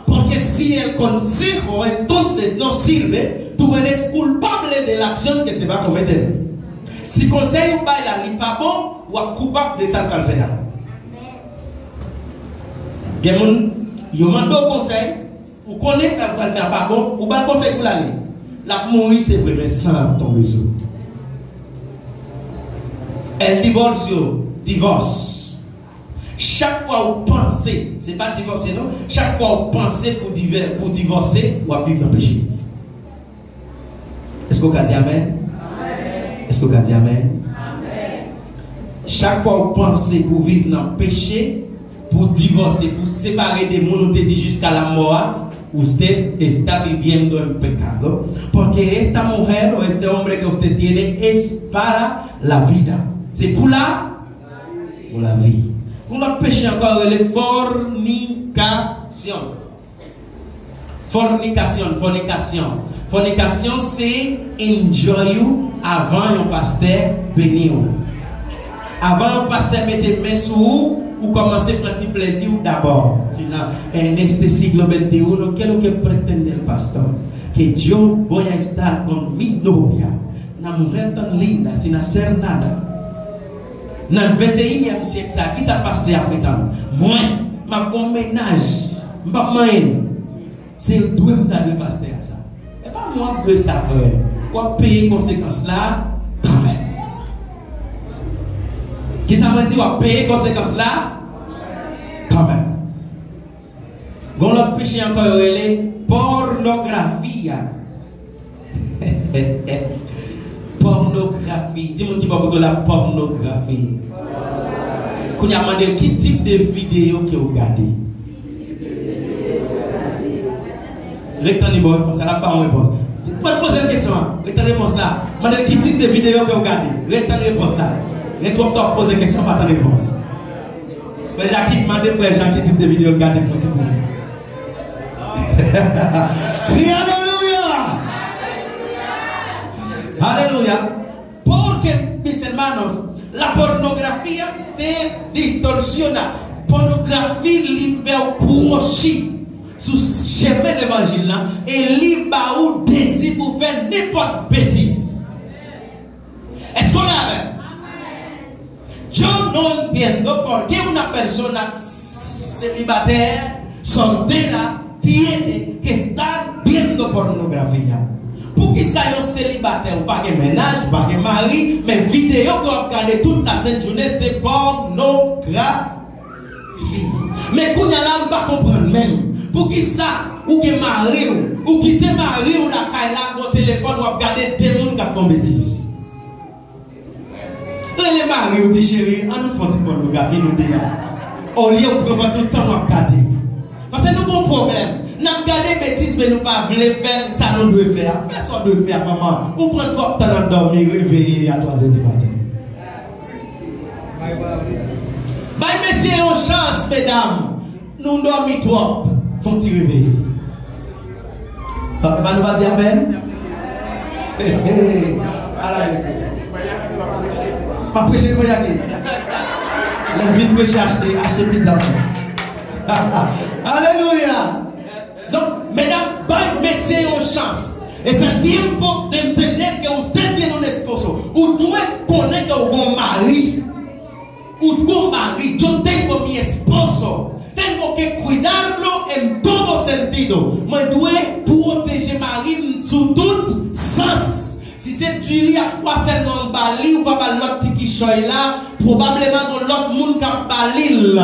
Porque si el consejo entonces no sirve, tú eres culpable de la acción que se va a cometer. Si konsèy ou bay la li pa bon, w ap koupab de sa l pral fè a. Gen moun, yo mande w konsèy, ou konnen sa l pral fè a pa bon, ou ba l konsèy pou l ale. L ap mouri, se vre, men san ap tonbe sou. El divorcio, divòs. Chak fwa ou panse, se pa divòse non, chak fwa ou panse pou divè-, pou divòse, w ap viv nan peche. Èske w ka di amèn? Èske w ka di amèn? Chak fwa ou panse pou viv nan peche, pou divòse, pou separe de moun ou te di jiska lamò a, usted está viviendo en pecado, porque esta mujer o este hombre que usted tiene es para la vida. Se pou la, pou lavi. Yon lòt peche ankò rele fònikasyon. Fònikasyon, fònikasyon. Fònikasyon se enjoy ou avan yon pastè beni w. Avan yon pastè mete men sou ou, ou kòmanse pran ti plezi w dabò. Di nan, en este siglo veintiuno, ¿qué es lo que pretende el pastor? Que yo voy a estar con mi novia, una mujer tan linda, sin hacer nada. Nan venteyinyèm syèk sa, kisa pastè a pretann? Mwen, m ap gon mennaj, m p ap manyen. Se dwe m ta dwe pastè a sa. E pa mwen w ap dwe sa, frè. W ap peye konsekans la kanmenm. Kisa mwen di, w ap peye konsekans la kanmenm. Gon lòt peche ankò yo rele pònografi a. Pònografi. Di moun ki bò kote w la, pònografi. Kounye a mande l ki tip de videyo ke w gade. Ret tann li ba w repons la, l ap ba w repons. Mwen poze l kesyon an, ret tann repons la. Mande l ki tip de videyo ke w gade. Ret tann repons la. Gen twòp tan w ap poze kesyon, pa tann repons. Frè Jackie, mande frè Jean ki tip de videyo l gade pou mwen, silvouplè. Cri alelouya! Alelouya! Porque, mis hermanos, la pornografía te distorsiona. Pònografi li fè w kwochi sou chemen levanjil la e li ba ou dezi pou fè nenpòt betiz. Èske w la avè m? Yo no entiendo por qué una persona celibatera, soltera, tiene que estar viendo pornografía. Poukisa yon selibatè, ou pa gen mennaj, ou pa gen mari, men videyo ke w ap gade tout lasent jounen se pònografi? Men kounye a la, m pa konprann menm. Poukisa ou gen mari w, ou kite mari w lakay la, gon telefòn, w ap gade de moun k ap fè yon betiz? Rele mari w, di, cheri, ann nou fè yon ti pònografi nou de a. Olye ou pran tout tan w ap gade. Paske nou gon pwoblèm. N ap gade betiz, men nou pa vle fè sa nou dwe fè a. Fè sa w dwe fè a, manman. Ou pran twòp tan nan dòmi, reveye a twazè di maten. Bay mesye yon chans, medam. Nou dòmi twòp. Fè yon ti reveye. Papa, nou pa di amèn? Hey, hey. Ala, m ap preche pou Jackie. Lè m fin preche, achte, achte pizza pou mwen. Alelouya! Donk, medam, bay mesye yon chans. Es el tiempo de entender que usted tiene un esposo. Ou dwe konnen ke w gon mari. Ou gon mari, yo tengo mi esposo. Tengo que cuidarlo en todo sentido. Mwen dwe pwoteje mari m sou tout sans. Si se diri ak pwa sèlman m ba li, ou pa ba l lòt ti kichòy la, pwobableman gon lòt moun k ap ba li l.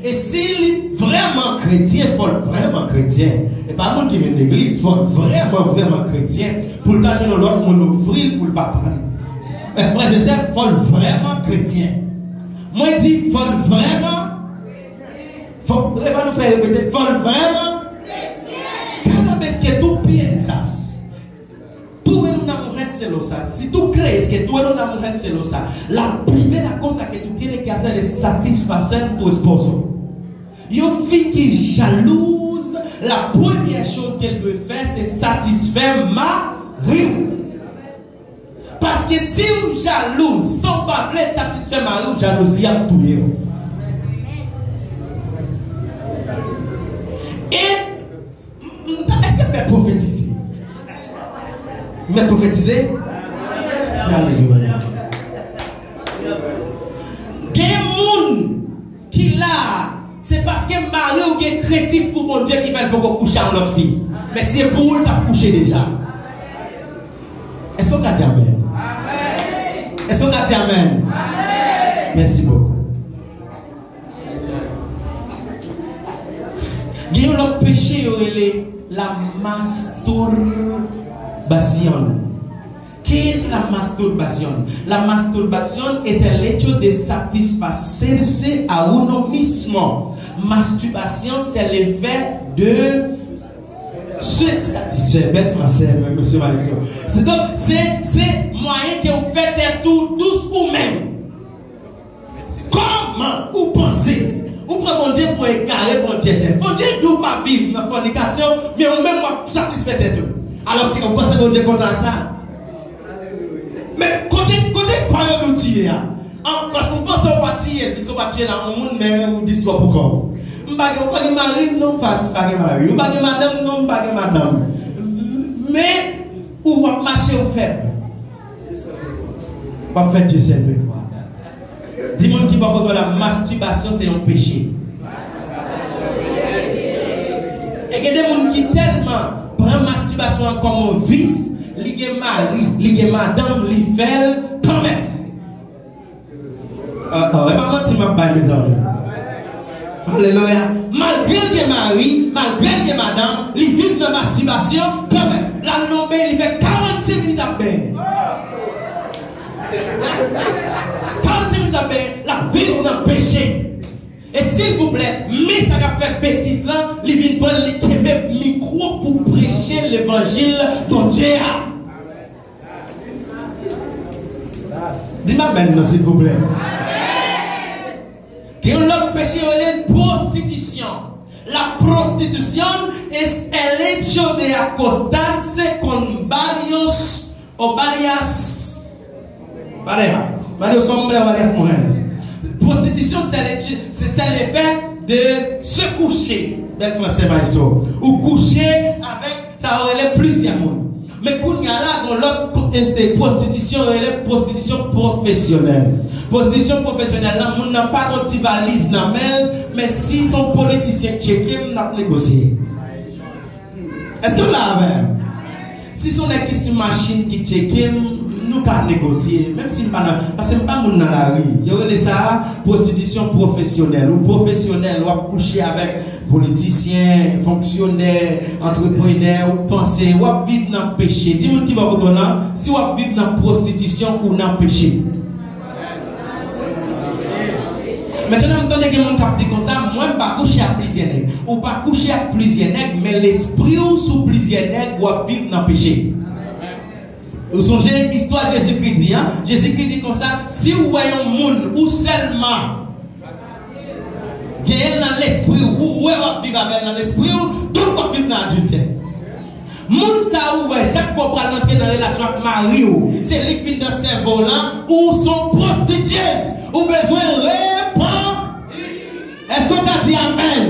E si li vrèman kretyen, fò l vrèman kretyen. E pa moun ki vin legliz, fò l vrèman, vrèman kretyen pou l ta jwenn yon lòt moun ofri l pou l pa pran l. E frè e sè, fò l vrèman kretyen. Mwen di, fò l vrèman. Fò, epa nou pè repete, fò l vrèman. Cada vez que tú piensas, tú en una mujer celosa, si tú crees que tú eres una mujer celosa, la primera cosa que tú tienes que hacer es satisfacer tu esposo. Yon fi ki jalouz, la premyè choz ke l dwe fè, se satisfè mari w. Paske si w jalouz san w pa vle satisfè mari w, jalouzi ap touye w. E m, m ta, èske m mèt pwofetize? M mèt pwofetize? Alelouya. Gen moun ki la a, se paske mari w gen krentif pou Bondye ki fè l poko kouche ak yon lòt fi. Men si se pou ou, l t ap kouche deja. Èske w ka di amèn? Èske w ka di amèn? Mèsi bokou. Gen yon lòt peche yo rele la masturbasyon. ¿Qué es la masturbación? La masturbación es el hecho de satisfacerse a uno mismo. Masturbasyon, c'est le fait de se satisfaire. Bèl fransè, men, mesye Maestro. Se donk, se, se mwayen ke w fè tèt ou dous ou menm. Kòman ou panse ou pran Bondye pou egare, Bondye tèt? Bondye di w pa viv nan fònikasyon, men ou menm w ap satisfè tèt ou. Alò ki ou panse Bondye kontan ak sa? Men kote, kote kwa yo nou tiye a? An, paske ou panse ou pa tiye l, piske ou pa tiye l a yon moun, men ou dis twòp pou kò w. M pa gen, ou pa gen mari? Non, pas, m pa gen mari. Ou pa gen madanm? Non, m pa gen madanm. Men ou ap mache, ou fèb. W ap fè Dye sèl men kwa. Di moun ki bò kote w la, mastibasyon se yon peche. E gen de moun ki tèlman pran mastibasyon an kòm yon vis, li gen mari, li gen madanm, li fè l kanmenm. Ah, ah, e pa manti m ap bay, mezanmi. Alelouya. Malgre l gen mari, malgre l gen madanm, li viv nan mastibasyon kanmenm. L al nan yon benyen, li fè karannsenk minit ap benyen. Karannsenk minit ap benyen, l ap viv nan peche. E silvouplè, men sa k ap fè betiz lan, li vin pran l, li kenbe mikwo pou preche levanjil Bondye a. Di m amèn non, silvouplè. Gen yon lòt peche yo rele l pwostitisyon. La prostitución es el hecho de acostarse con varios o varias pareja, varios hombres o varias mujeres. Pwostitisyon se le, se, se le fait de se coucher. Bèl fransè, maestro. Ou kouche avèk, sa yo rele plizyè moun. Men kounye a la, gon lòt ko-, este, pwostitisyon, yo rele pwostitisyon pwofesyonèl. Pwostitisyon pwofesyonèl la, moun nan pa gon ti valiz nan men l, men si se yon politisyen k tcheke m, n ap negosye. Èske w la avè m? Si se yon nèg ki sou machin ki tcheke m, nou ka negosye, menm si m pa nan, paske m pa moun nan lari. Yo rele sa pwostitisyon pwofesyonèl. Ou pwofesyonèl, w ap kouche avèk politisyen, fonksyonè, antreprenè, ou panse w ap viv nan peche. Di moun ki bò kote w lan, si w ap viv nan pwostitisyon, ou nan peche. Mentnan, m tande gen moun k ap di konsa, mwen m pa kouche ak plizyè nèg. Ou pa kouche ak plizyè nèg, men lespri w sou plizyè nèg, w ap viv nan peche. Ou sonje istwa Jezikri di an? Jezikri di konsa, si w wè yon moun, ou sèlman, genyen l nan lespri w, ou wè w ap viv avè l nan lespri w, donk w ap viv nan adiltè. Moun sa ou wè, chak fwa w pral rantre nan relasyon ak mari w, se li k vin nan sèvo w lan, ou se yon pwostityez, ou bezwen repanti. Èske w ka di amèn?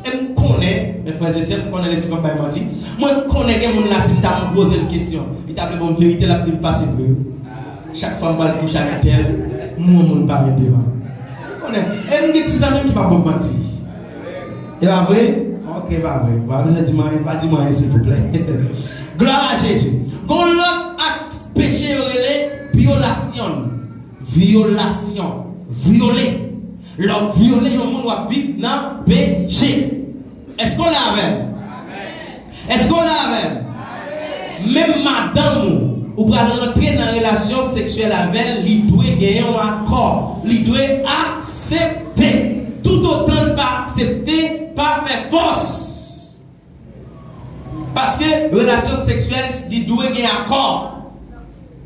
E m konnen, men frè e sè, m konnen lespri p ap bay manti. Mwen konnen gen moun la, si m ta poze l kesyon, li ta vle ban m verite, l ap di m pa se vre. Chak fwa m pral kouche ak tèl, m wè moun parèt devan. M konnen. E m gen ti zanmi m ki p ap ban m manti. E pa vre? Ok, e pa vre. M pa bezwen di m anyen, pa di m anyen, silvouplè. Glwa a Jezi. Gon lòt ak peche yo rele vyolasyon. Vyolasyon. Vyole. Lè w vyole yon moun, w ap viv nan peche. Èske w la avè m? Èske w la avè m? Menm madanm ou, ou pral rantre nan relasyon seksyèl avè l, li dwe gen yon akò. Li dwe aksepte. Toutotan l pa aksepte, pa fè fòs. Paske relasyon seksyèl, li dwe gen akò.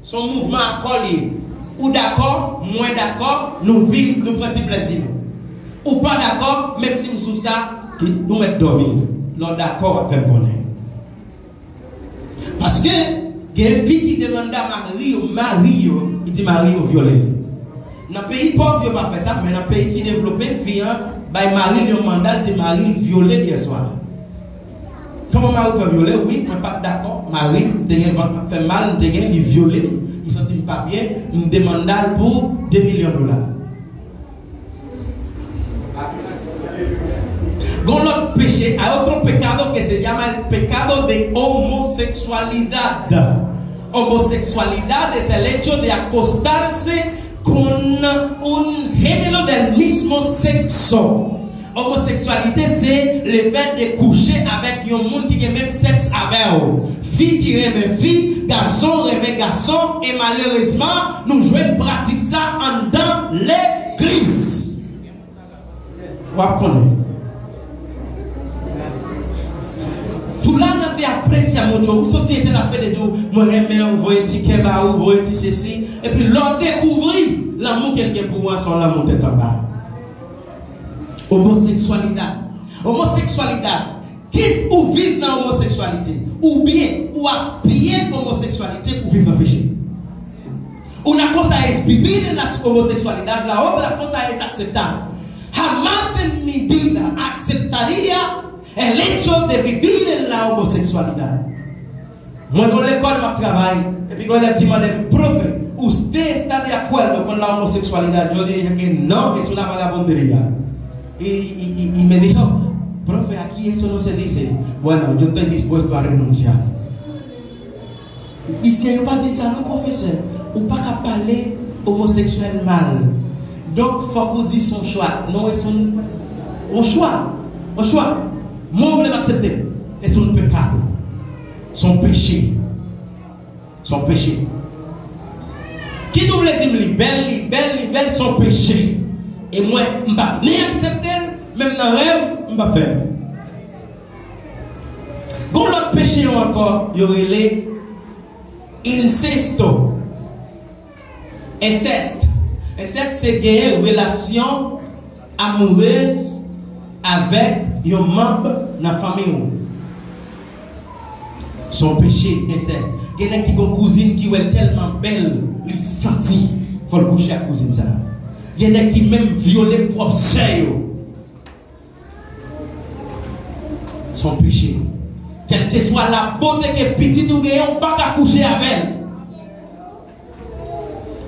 Se yon mouvman akò li ye. Ou dakò, mwen dakò, nou viv, nou pran ti plèzi nou. Ou pa dakò, menm si m sou sa, ou mèt dòmi. Lè w dakò, w ap fè m konnen. Paske gen fi ki demanda mari yo, mari yo, ki di mari yo vyole l. Nan peyi pòv, yo pa fè sa, men nan peyi ki devlope, fi an bay mari l yon manda, l di mari l vyole l yèswa. Kòman mari w fè vyole? Wi, mwen pa t dakò. Mari m te gen vant k ap fè m mal, m te gen, li vyole m. M santi m pa byen, m demande l pou de milyon dola. Gon lòt peche, hay otro pecado que se llama el pecado de homosexualidad. Homosexualidad es el hecho de acostarse con un género del mismo sexo. Omoseksyalite se le fèt de kouche avèk yon moun ki gen menm sèks avè w. Fi ki renmen fi, gason renmen gason, e malerezman, nou jwenn pratik sa anndan legliz. W ap konnen. Fulana te apresya mucho, ou santi entèl ap pede di w, mwen renmen w, voye ti kè ba ou, voye ti sesi, epi lè w dekouvri lanmou ke l gen pou ou an, se yon lanmou tèt anba. Omoseksyalidad. Omoseksyalidad. Kit ou viv nan omoseksyalite, oubyen ou apiye omoseksyalite, ou viv nan peche. Una cosa es vivir en la homosexualidad, la otra cosa es aceptar. Jamás en mi vida aceptaría el hecho de vivir en la homosexualidad. Mwen gon lekòl m ap travay, epi gon elèv ki mande m, "Profe, usted está de acuerdo con la homosexualidad?" Yo di que no, es una vagabundería. Y, y, y, y me dijo, "Profe, aquí eso no se dice." Bueno, yo estoy dispuesto a renunciar. Isi yo pa di sa non, pwofesè. Ou pa ka pale omoseksyèl mal. Donk, fòk ou di se yon chwa. Non, e se yon, yon chwa. Yon chwa. Mwen, ou vle m aksepte l. E se yon pekado. Se yon peche. Se yon peche. Kit ou vle di m li bèl, li bèl, li bèl, se yon peche. E mwen, m p ap ni aksepte l, menm nan rèv, m p ap fè l. Gon lòt peche yo ankò, yo rele incesto. Ensèst. Ensèst se genyen relasyon amourez avèk yon manm nan fanmi w. Se yon peche, ensèst. Gen nèg ki gon kouzin ki wè l tèlman bèl, li santi fò l kouche ak kouzin sa a. Gen nèg ki menm vyole pwòp sè yo. Se yon peche. Kèlkeswa labote ke pitit ou genyen, ou pa ka kouche avè l.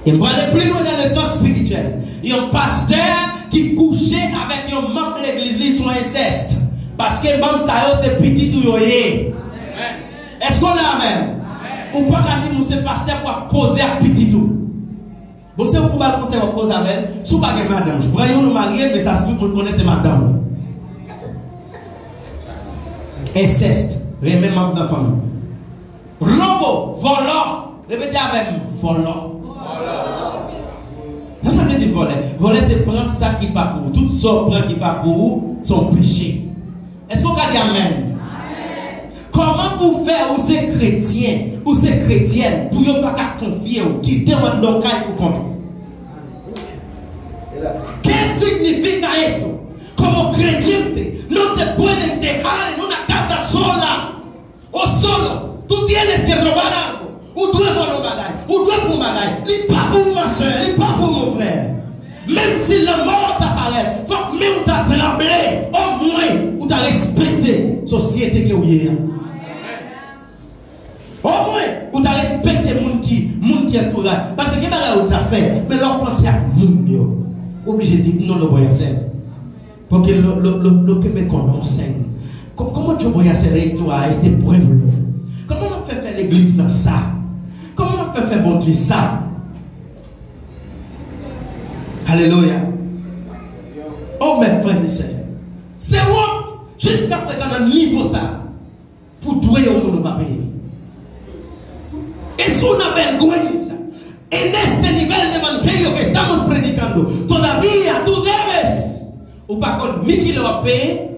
E m prale pli lwen nan le sans espirityèl. Yon pastè ki kouche avèk yon manm legliz li se yon ensèst. Paske manm sa yo se pitit ou yo ye. Èske w la avè m? Ou pa ka di m ou se pastè pou ap koze ak pitit ou. Bon, se ou pou ba l konsèy w ap koze avè l. Si w pa gen madanm, pran youn ou marye, men sa tout moun konnen se madanm ou. Ensèst, renmen manm nan fanmi. Lobo, vòlò. Repete avè m, vòlò. Sa sa vle di vòlè? Vòlè se pran sa ki pa pou ou. Tout sa w pran ki pa pou ou, se yon peche. Èske w ka di amèn? Kòman pou fè ou se kretyen, ou se kretyèn, pou yo pa ka konfye w, kite w anndan yon kay pou kont ou? ¿Qué significa esto? Como creyente, no te pueden dejar en una casa sola o solo. Tú tienes que robar algo. Ou dwe vòlè yon bagay. Ou dwe pran yon bagay. Li pa pou ou, ma sè. Li pa pou ou, mon frè. Menm si lanmò ta parèt, fòk men w ta tranble. Omwen, ou ta respekte sosyete ke w ye a. Omwen, ou ta respekte moun ki, moun ki antouraj. Paske gen bagay ou ta fè, men lè w panse ak moun yo, ou oblije di, "Non, lo voy a hacer." Porque lo, lo, lo, lo que me conocen. Co-, como yo voy a hacer esto a este pueblo? Kòman m ap fè fè legliz nan sa? Kòman m ap fè fè Bondye sa? Alelouya. Oh, mes frères et sœurs. Se wont, jiskaprezan nan nivo sa a. Pou dwe yon moun ou pa peye. Es una vergüenza. En este nivel de evangelio que estamos predicando, todavía tú debes. Ou pa konn ni kilè w ap peye,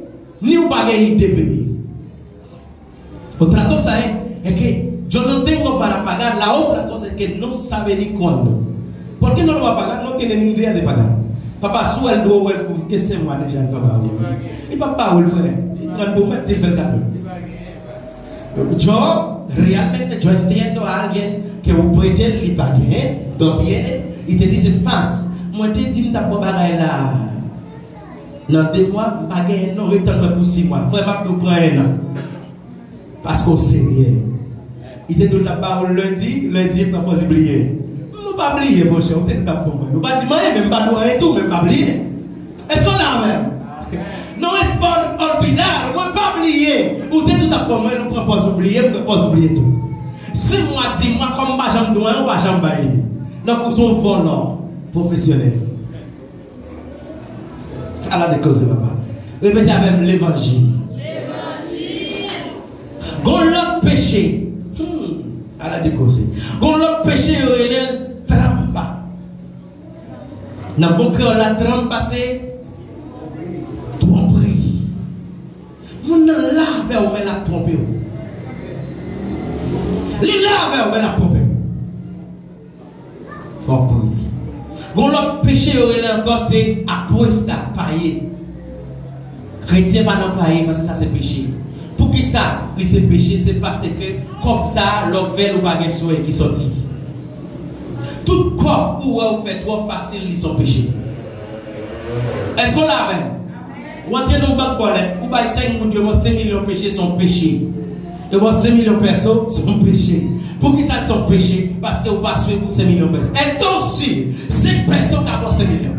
ni ou pa gen ide peye. Otra cosa es, es que yo no tengo para pagar. La otra cosa es que no sabe ni cuándo. ¿Por qué no lo va a pagar? No tiene ni idea de pagar. Papa, si w wè l dwe w wè l pou kenz mwa deja, li pa ba ou. Li pa ba ou l, frè. Li pran l pou mèt di l fè l kado. Yo, realmente yo entiendo a alguien que ou prete l, li pa genyen, no tiene, y te dicen, "Pas, mwen te di m t ap ba w bagay la nan de mwa, m pa genyen non, ret tann mwen pou sis mwa." Frè, m ap di w pran en an. Paske w serye. Li te di w l t ap ba ou l lendi, lendi, pran pòz li bliye. Nou pa bliye, monchè, ou te di w t ap ban mwen. Nou pa di m anyen, men m pa di w anyen tou, men m pa bliye. Èske w la avè m? No es por olvidar, mwen pa bliye. Ou te di w t ap ban mwen, nou pran pòz ou bliye, m pran pòz ou bliye tou. Sis mwa, di mwa, kòm m pa janm di w anyen, ou pa janm bay li. Donk, ou se yon vòlò pwofesyonèl. Ala de koze, papa. Repete avè m, levanjil. Gon lòt peche. Hmm. Ala de koze. Gon lòt peche, yo rele l tranpa. Nan bon kreyòl la, tranpa se twonpri. Moun nan la avè w, men l ap twonpe w. Li la avè w, men l ap twonpe w. Fò w priye. Gon lòt peche yo rele ankò se apuesta, paye. Kretyen pa nan paye paske sa se peche. Poukisa li se peche? Se paske kòb sa a, lè w fè l, ou pa gen swen ki sòti. Tout kòb ou wè ou fè twò fasil, li se yon peche. Èske w la avè m? Ou antre nan yon bank bòlèt, ou bay senk goud, yo ba w senk milyon peche, se yon peche. Yo ba w senk milyon pèso, se yon peche. Poukisa se yon peche? Paske ou pa si pou senk milyon pèso. Èske w si senk pèso ka ba w senk milyon?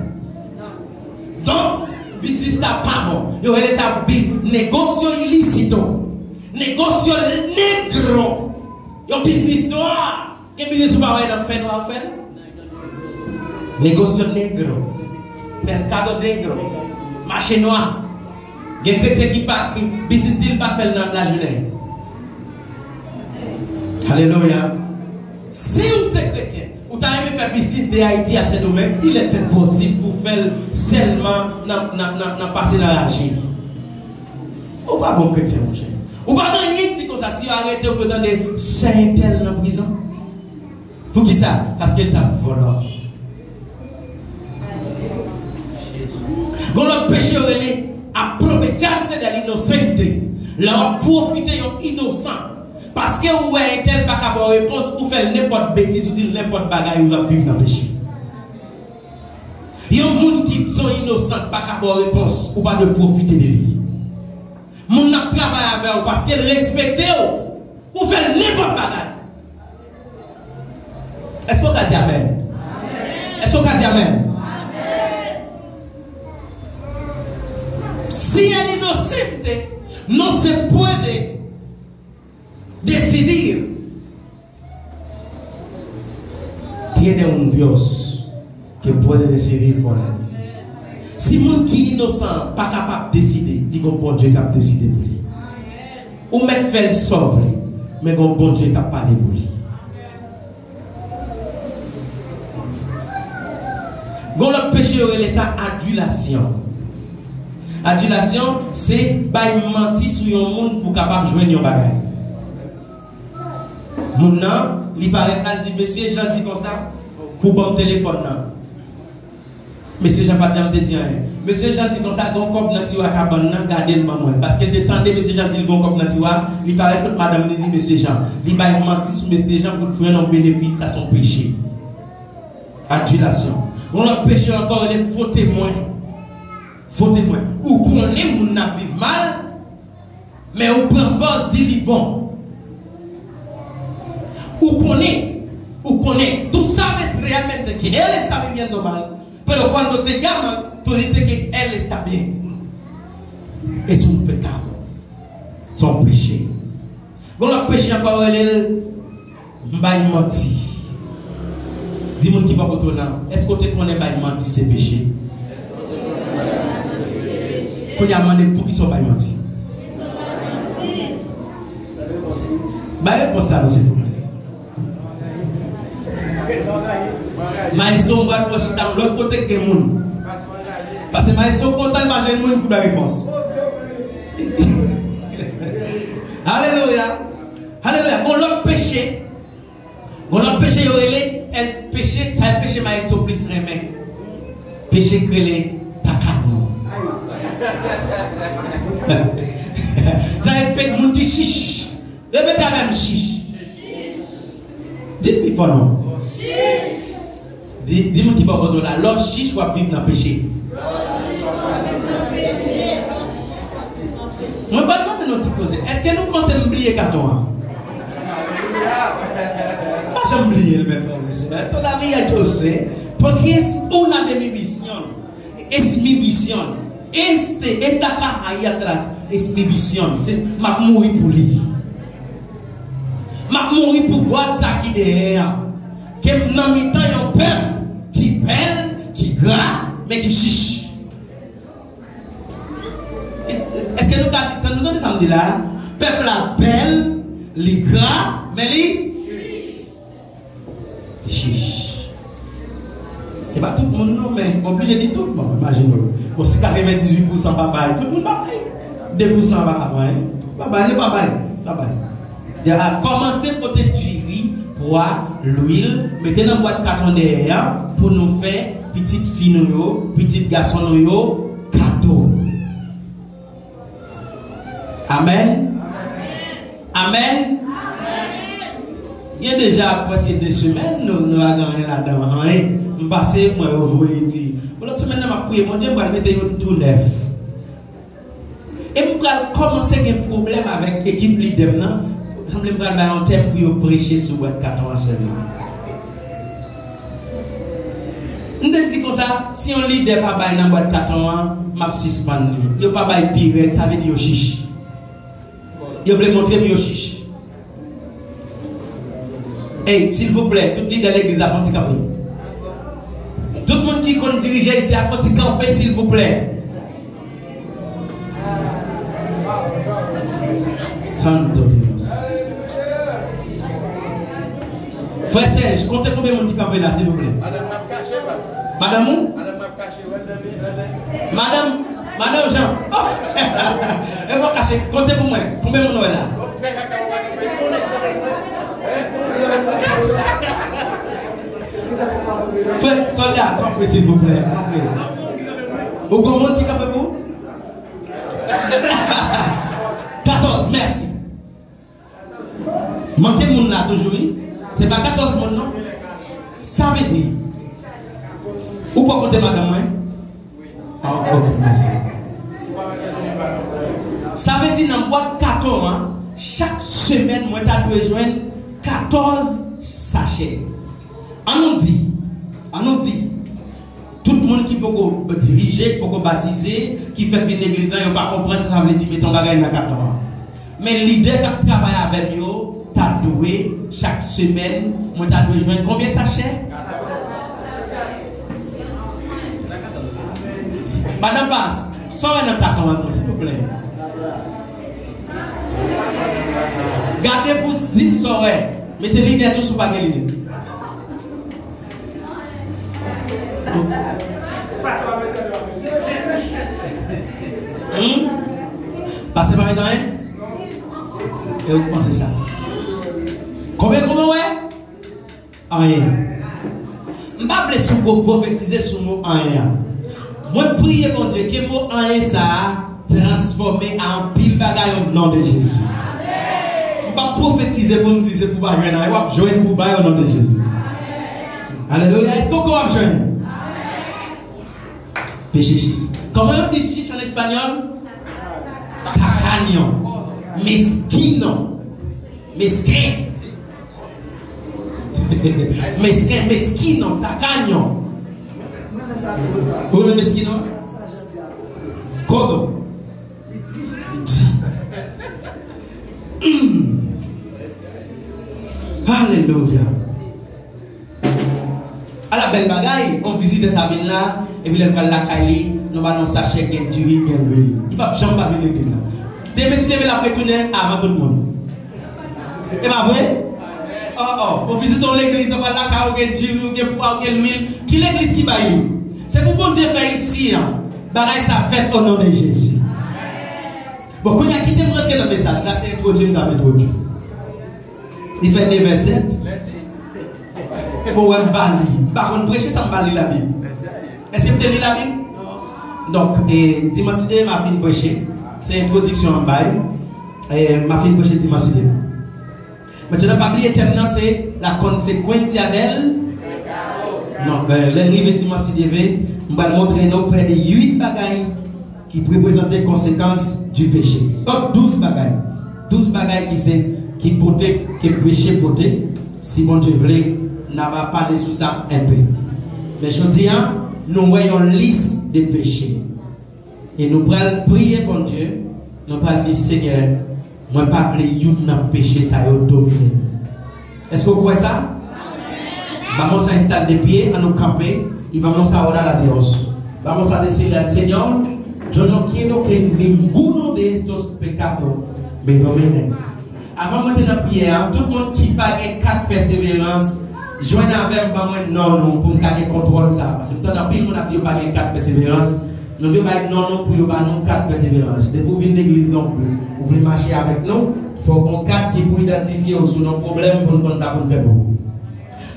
Donk, biznis la pa bon. Yo rele sa bi-, negocio ilícito. Negocio negro. Yon biznis nwa. Gen biznis ou pa wè nan fè nwa ou fè l? Negocio negro. Mercado negro. Mache nwa. Gen kretyen ki pa, ki biznis li, li pa fè l nan lajounen. Alelouya. Si ou se kretyen, Ou ta renmen fè biznis de Ayiti a Sendomeng? Il est impossible pou w fè l sèlman nan, nan, nan, nan pase nan raje. Ou pa bon kretyen, monchè. Ou pa gen anyen ki di konsa, si yo arete w, pou yo tande sè entèl nan prizon. Poukisa? Paske l t ap vòlò. Gon lòt peche yo rele aprovecharse de la inocencia. Lè w ap pwofite yon inosan. Paske ou wè entèl pa ka ba w repons, ou fè l nenpòt betiz, ou di l nenpòt bagay, ou ap viv nan peche. Yon moun ki se yon inosan pa ka ba w repons, ou pa dwe pwofite de li. Moun nan ap travay avè w paske l respekte w, ou fè l nenpòt bagay. Èske w ka di amèn? Èske w ka di amèn? Si el inocente no se puede decidir, tiene un Dios que puede decidir por él. Si moun ki inosan an pa kapab deside, li gon Bondye k ap deside pou li. Ou mèt fè l sa w vle, men gon Bondye k ap pale pou li. Gon lòt peche yo rele sa adilasyon. Adilasyon se bay manti sou yon moun pou w kapab jwenn yon bagay. Moun nan, li parèt la, li di, "Mesye Jan di konsa pou ban m telefòn nan." Mesye Jan pa t janm te di anyen. Mesye Jan di konsa, "Gon kòb nan tiwa kabann nan, gade l ban mwen." Paske l te tande Mesye Jan di l gon kòb nan tiwa, li parèt kot madanm li di, "Mesye Jan." Li bay manti sou Mesye Jan pou l jwenn yon benefis, sa se yon peche. Adilasyon. Yon lòt peche ankò, rele fo temwen. Fo temwen. Ou konnen moun nan ap viv mal, men ou pran pòz di li bon. Ou konnen, ou konnen, tú sabes realmente que él está viviendo mal, pero cuando te llaman, tú dices que él está bien. Es un pecado. Se yon peche. Gon lòt peche ankò, rele l M bay manti. Di moun ki bò kote w la, èske w te konnen bay manti se peche? Kounye a, mande l poukisa w bay manti. Bay repons la non, silvouplè. Maestro, m pral fè w chita yon lòt kote k gen moun. Paske maestro kontan l pa jwenn moun pou bay repons. Alelouya. Alelouya. Gon lòt peche. Gon lòt peche yo rele, el peche, sa e peche maestro plis renmen. Peche k rele tacaño. Sa e pe moun ki chich. Repete avè m, chich. Di l pi fò non. Di, di moun ki bò kote w la, lè w chich, w ap viv nan peche. Mwen pral mande nou ti koze. Èske nou panse m bliye katon an? M pa janm bliye l, mes frères et sœurs. Todavía yo sé, porque es una de mi visión. Es mi visión. Este, esta caja ahí atrás, es mi visión. Se, m ap mouri pou li. M ap mouri pou bwat sa ki dèyè a. Ke m nan mitan yon pèp ki bèl, ki gra, men ki chich. Es-, èske nou ka di, tann nou tande sa m di la? Pèp la bèl, li gra, men li chich. E pa tout moun non, men oblije di tout. Bon, imajine w. Bon, si katrevendizuit pousan pa bay, tout moun pa bay. De pousan pa ka pran, hein. Pa bay, nou pa bay. Pa bay. Ya, kòmanse pote diri, pwa, lwil, mete nan bwat katon dèyè a pou nou fè pitit fi nou yo, pitit gason nou yo kado. Amèn. Amèn. Gen deja prèske de semèn nou, nou pa gen anyen ladan, anyen. M pase, mwen yo voye di. Bon, lòt semèn nan, m ap priye Bondye, m pral mete youn tou nèf. E m pral kòmanse gen pwoblèm avèk ekip lidè m nan. Sanble m pral bay yon tèm pou yo preche sou bwat katon an sèlman. M te di konsa, si yon lidè pa bay nan bwat katon an, m ap sispann li. Yo pa bay pi rèd, sa vle di yo chich. Yo vle montre m yo chich. Ey, silvouplè, tout lidè legliz la, fè yon ti kanpe. Tout moun ki konn dirije isi a, fè yon ti kanpe, silvouplè. Santo Dios. Frè Sèj, konte konbyen moun ki kanpe la, silvouplè? Madanm m ap kache, pas. Madanm ou? Madanm m ap kache, wè, nan, nan, nan. Madanm, madanm Jan. Oh! E pa kache, konte pou mwen. Konbyen moun ou wè la? Frè sòlda, kanpe, silvouplè. Kanpe. Ou gon moun ki kanpe pou? Katòz, mèsi. Manke moun la toujou, wi. Se pa katòz moun, non. Sa vle di, ou poko konte madanm mwen? Ah, ok, mèsi. Sa vle di, nan bwat katon an, chak semèn, mwen ta dwe jwenn katòz sachè. An nou di, an nou di, tout moun ki poko dirije, ki poko batize, ki fèk vin legliz la, yo pa konprann sa sa vle di mete yon bagay nan katon an. Men lidè k ap travay avè m yo, ta dwe, chak semèn, mwen ta dwe jwenn konbyen sachè? Madanm Pas, sa w wè nan katon an, silvouplè? Gade pou di m sa w wè. Mete linèt ou si w pa gen linèt. Hmm? Pastè pa met anyen? E ou k panse sa? Konbyen, konbyen w wè? Anyen. M pa vle sou pwofetize sou mo anyen an. Mwen priye Bondye ke mo anyen sa a transfòme a anpil bagay o non de Jezi. M p ap pwofetize pou m di se pou w pa jwenn anyen, w ap jwenn pou w bay o non de Jezi. Alelouya. Èske w kwè w ap jwenn? Peche chich. Kòman yo di chich an espanyòl? Tacaño. Meskino. Mesken. Mesken, meskino, tacaño. Ou renmen meskino? Kodo. Mm. Alelouya. Ala bèl bagay, yon vizitè ta vin la, epi lè l pral lakay li, nou ba l yon sachè gen diri, gen lwil. Li p ap janm pa vin legliz la. Demen si Dye vle l ap retounen avan tout moun. E pa vre? Oh, oh, ou vizite yon legliz, ou pral lakay, ou gen diri, ou gen pwa, ou gen lwil. Ki legliz ki bay li? Se pou Bondye fè isi an. Bagay sa fèt o non de Jezi. Bon, kounye a, kite m rantre nan mesaj la, se entwodui m t ap entwodui. Li fè nevè sèt. Bon, wè m pa li. M pa konn preche san m pa li Labib. Èske m te li Labib? Donk, e, dimanch si Dye vle, m a fin preche. Se entwodiksyon an m bay. E, m a fin preche dimanch si Dye vle. Mentnan, pa bliye tèm nan se la consecuencia del. Non, ben, lè n rive dimanch si Dye vle, m pral montre nou prè de uit bagay ki reprezante konsekans di peche. Donk, douz bagay. Douz bagay ki se, ki pote, ke peche pote. Si Bondye vle, n a va pale sou sa enpe. Men jodi a, nou wè yon lis de peche. E nou pral priye Bondye, nou pral di, Senyè, mwen pa vle youn nan peche sa yo domine m. Èske w kwè sa? Vamos a estar de pie, an nou kanpe, y vamos a orar a Dios. Vamos a decirle al Señor, yo no quiero que ninguno de estos pecados me dominen. Avan mwen te nan priyè a, tout moun ki pa gen kat pèseverans, jwenn avè m, ban mwen non nou pou m ka gen kontwòl sa. Paske m tande anpil moun ap di yo pa gen kat pèseverans. Nou dwe bay non nou pou yo ba nou kat pèseverans. Depi w vin legliz la, ou vle, ou vle mache avèk nou, fò w gen yon kat ki pou idantifye w si w nan pwoblèm pou n konn sa pou n fè pou ou.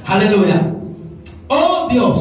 Alelouya. Oh Dios,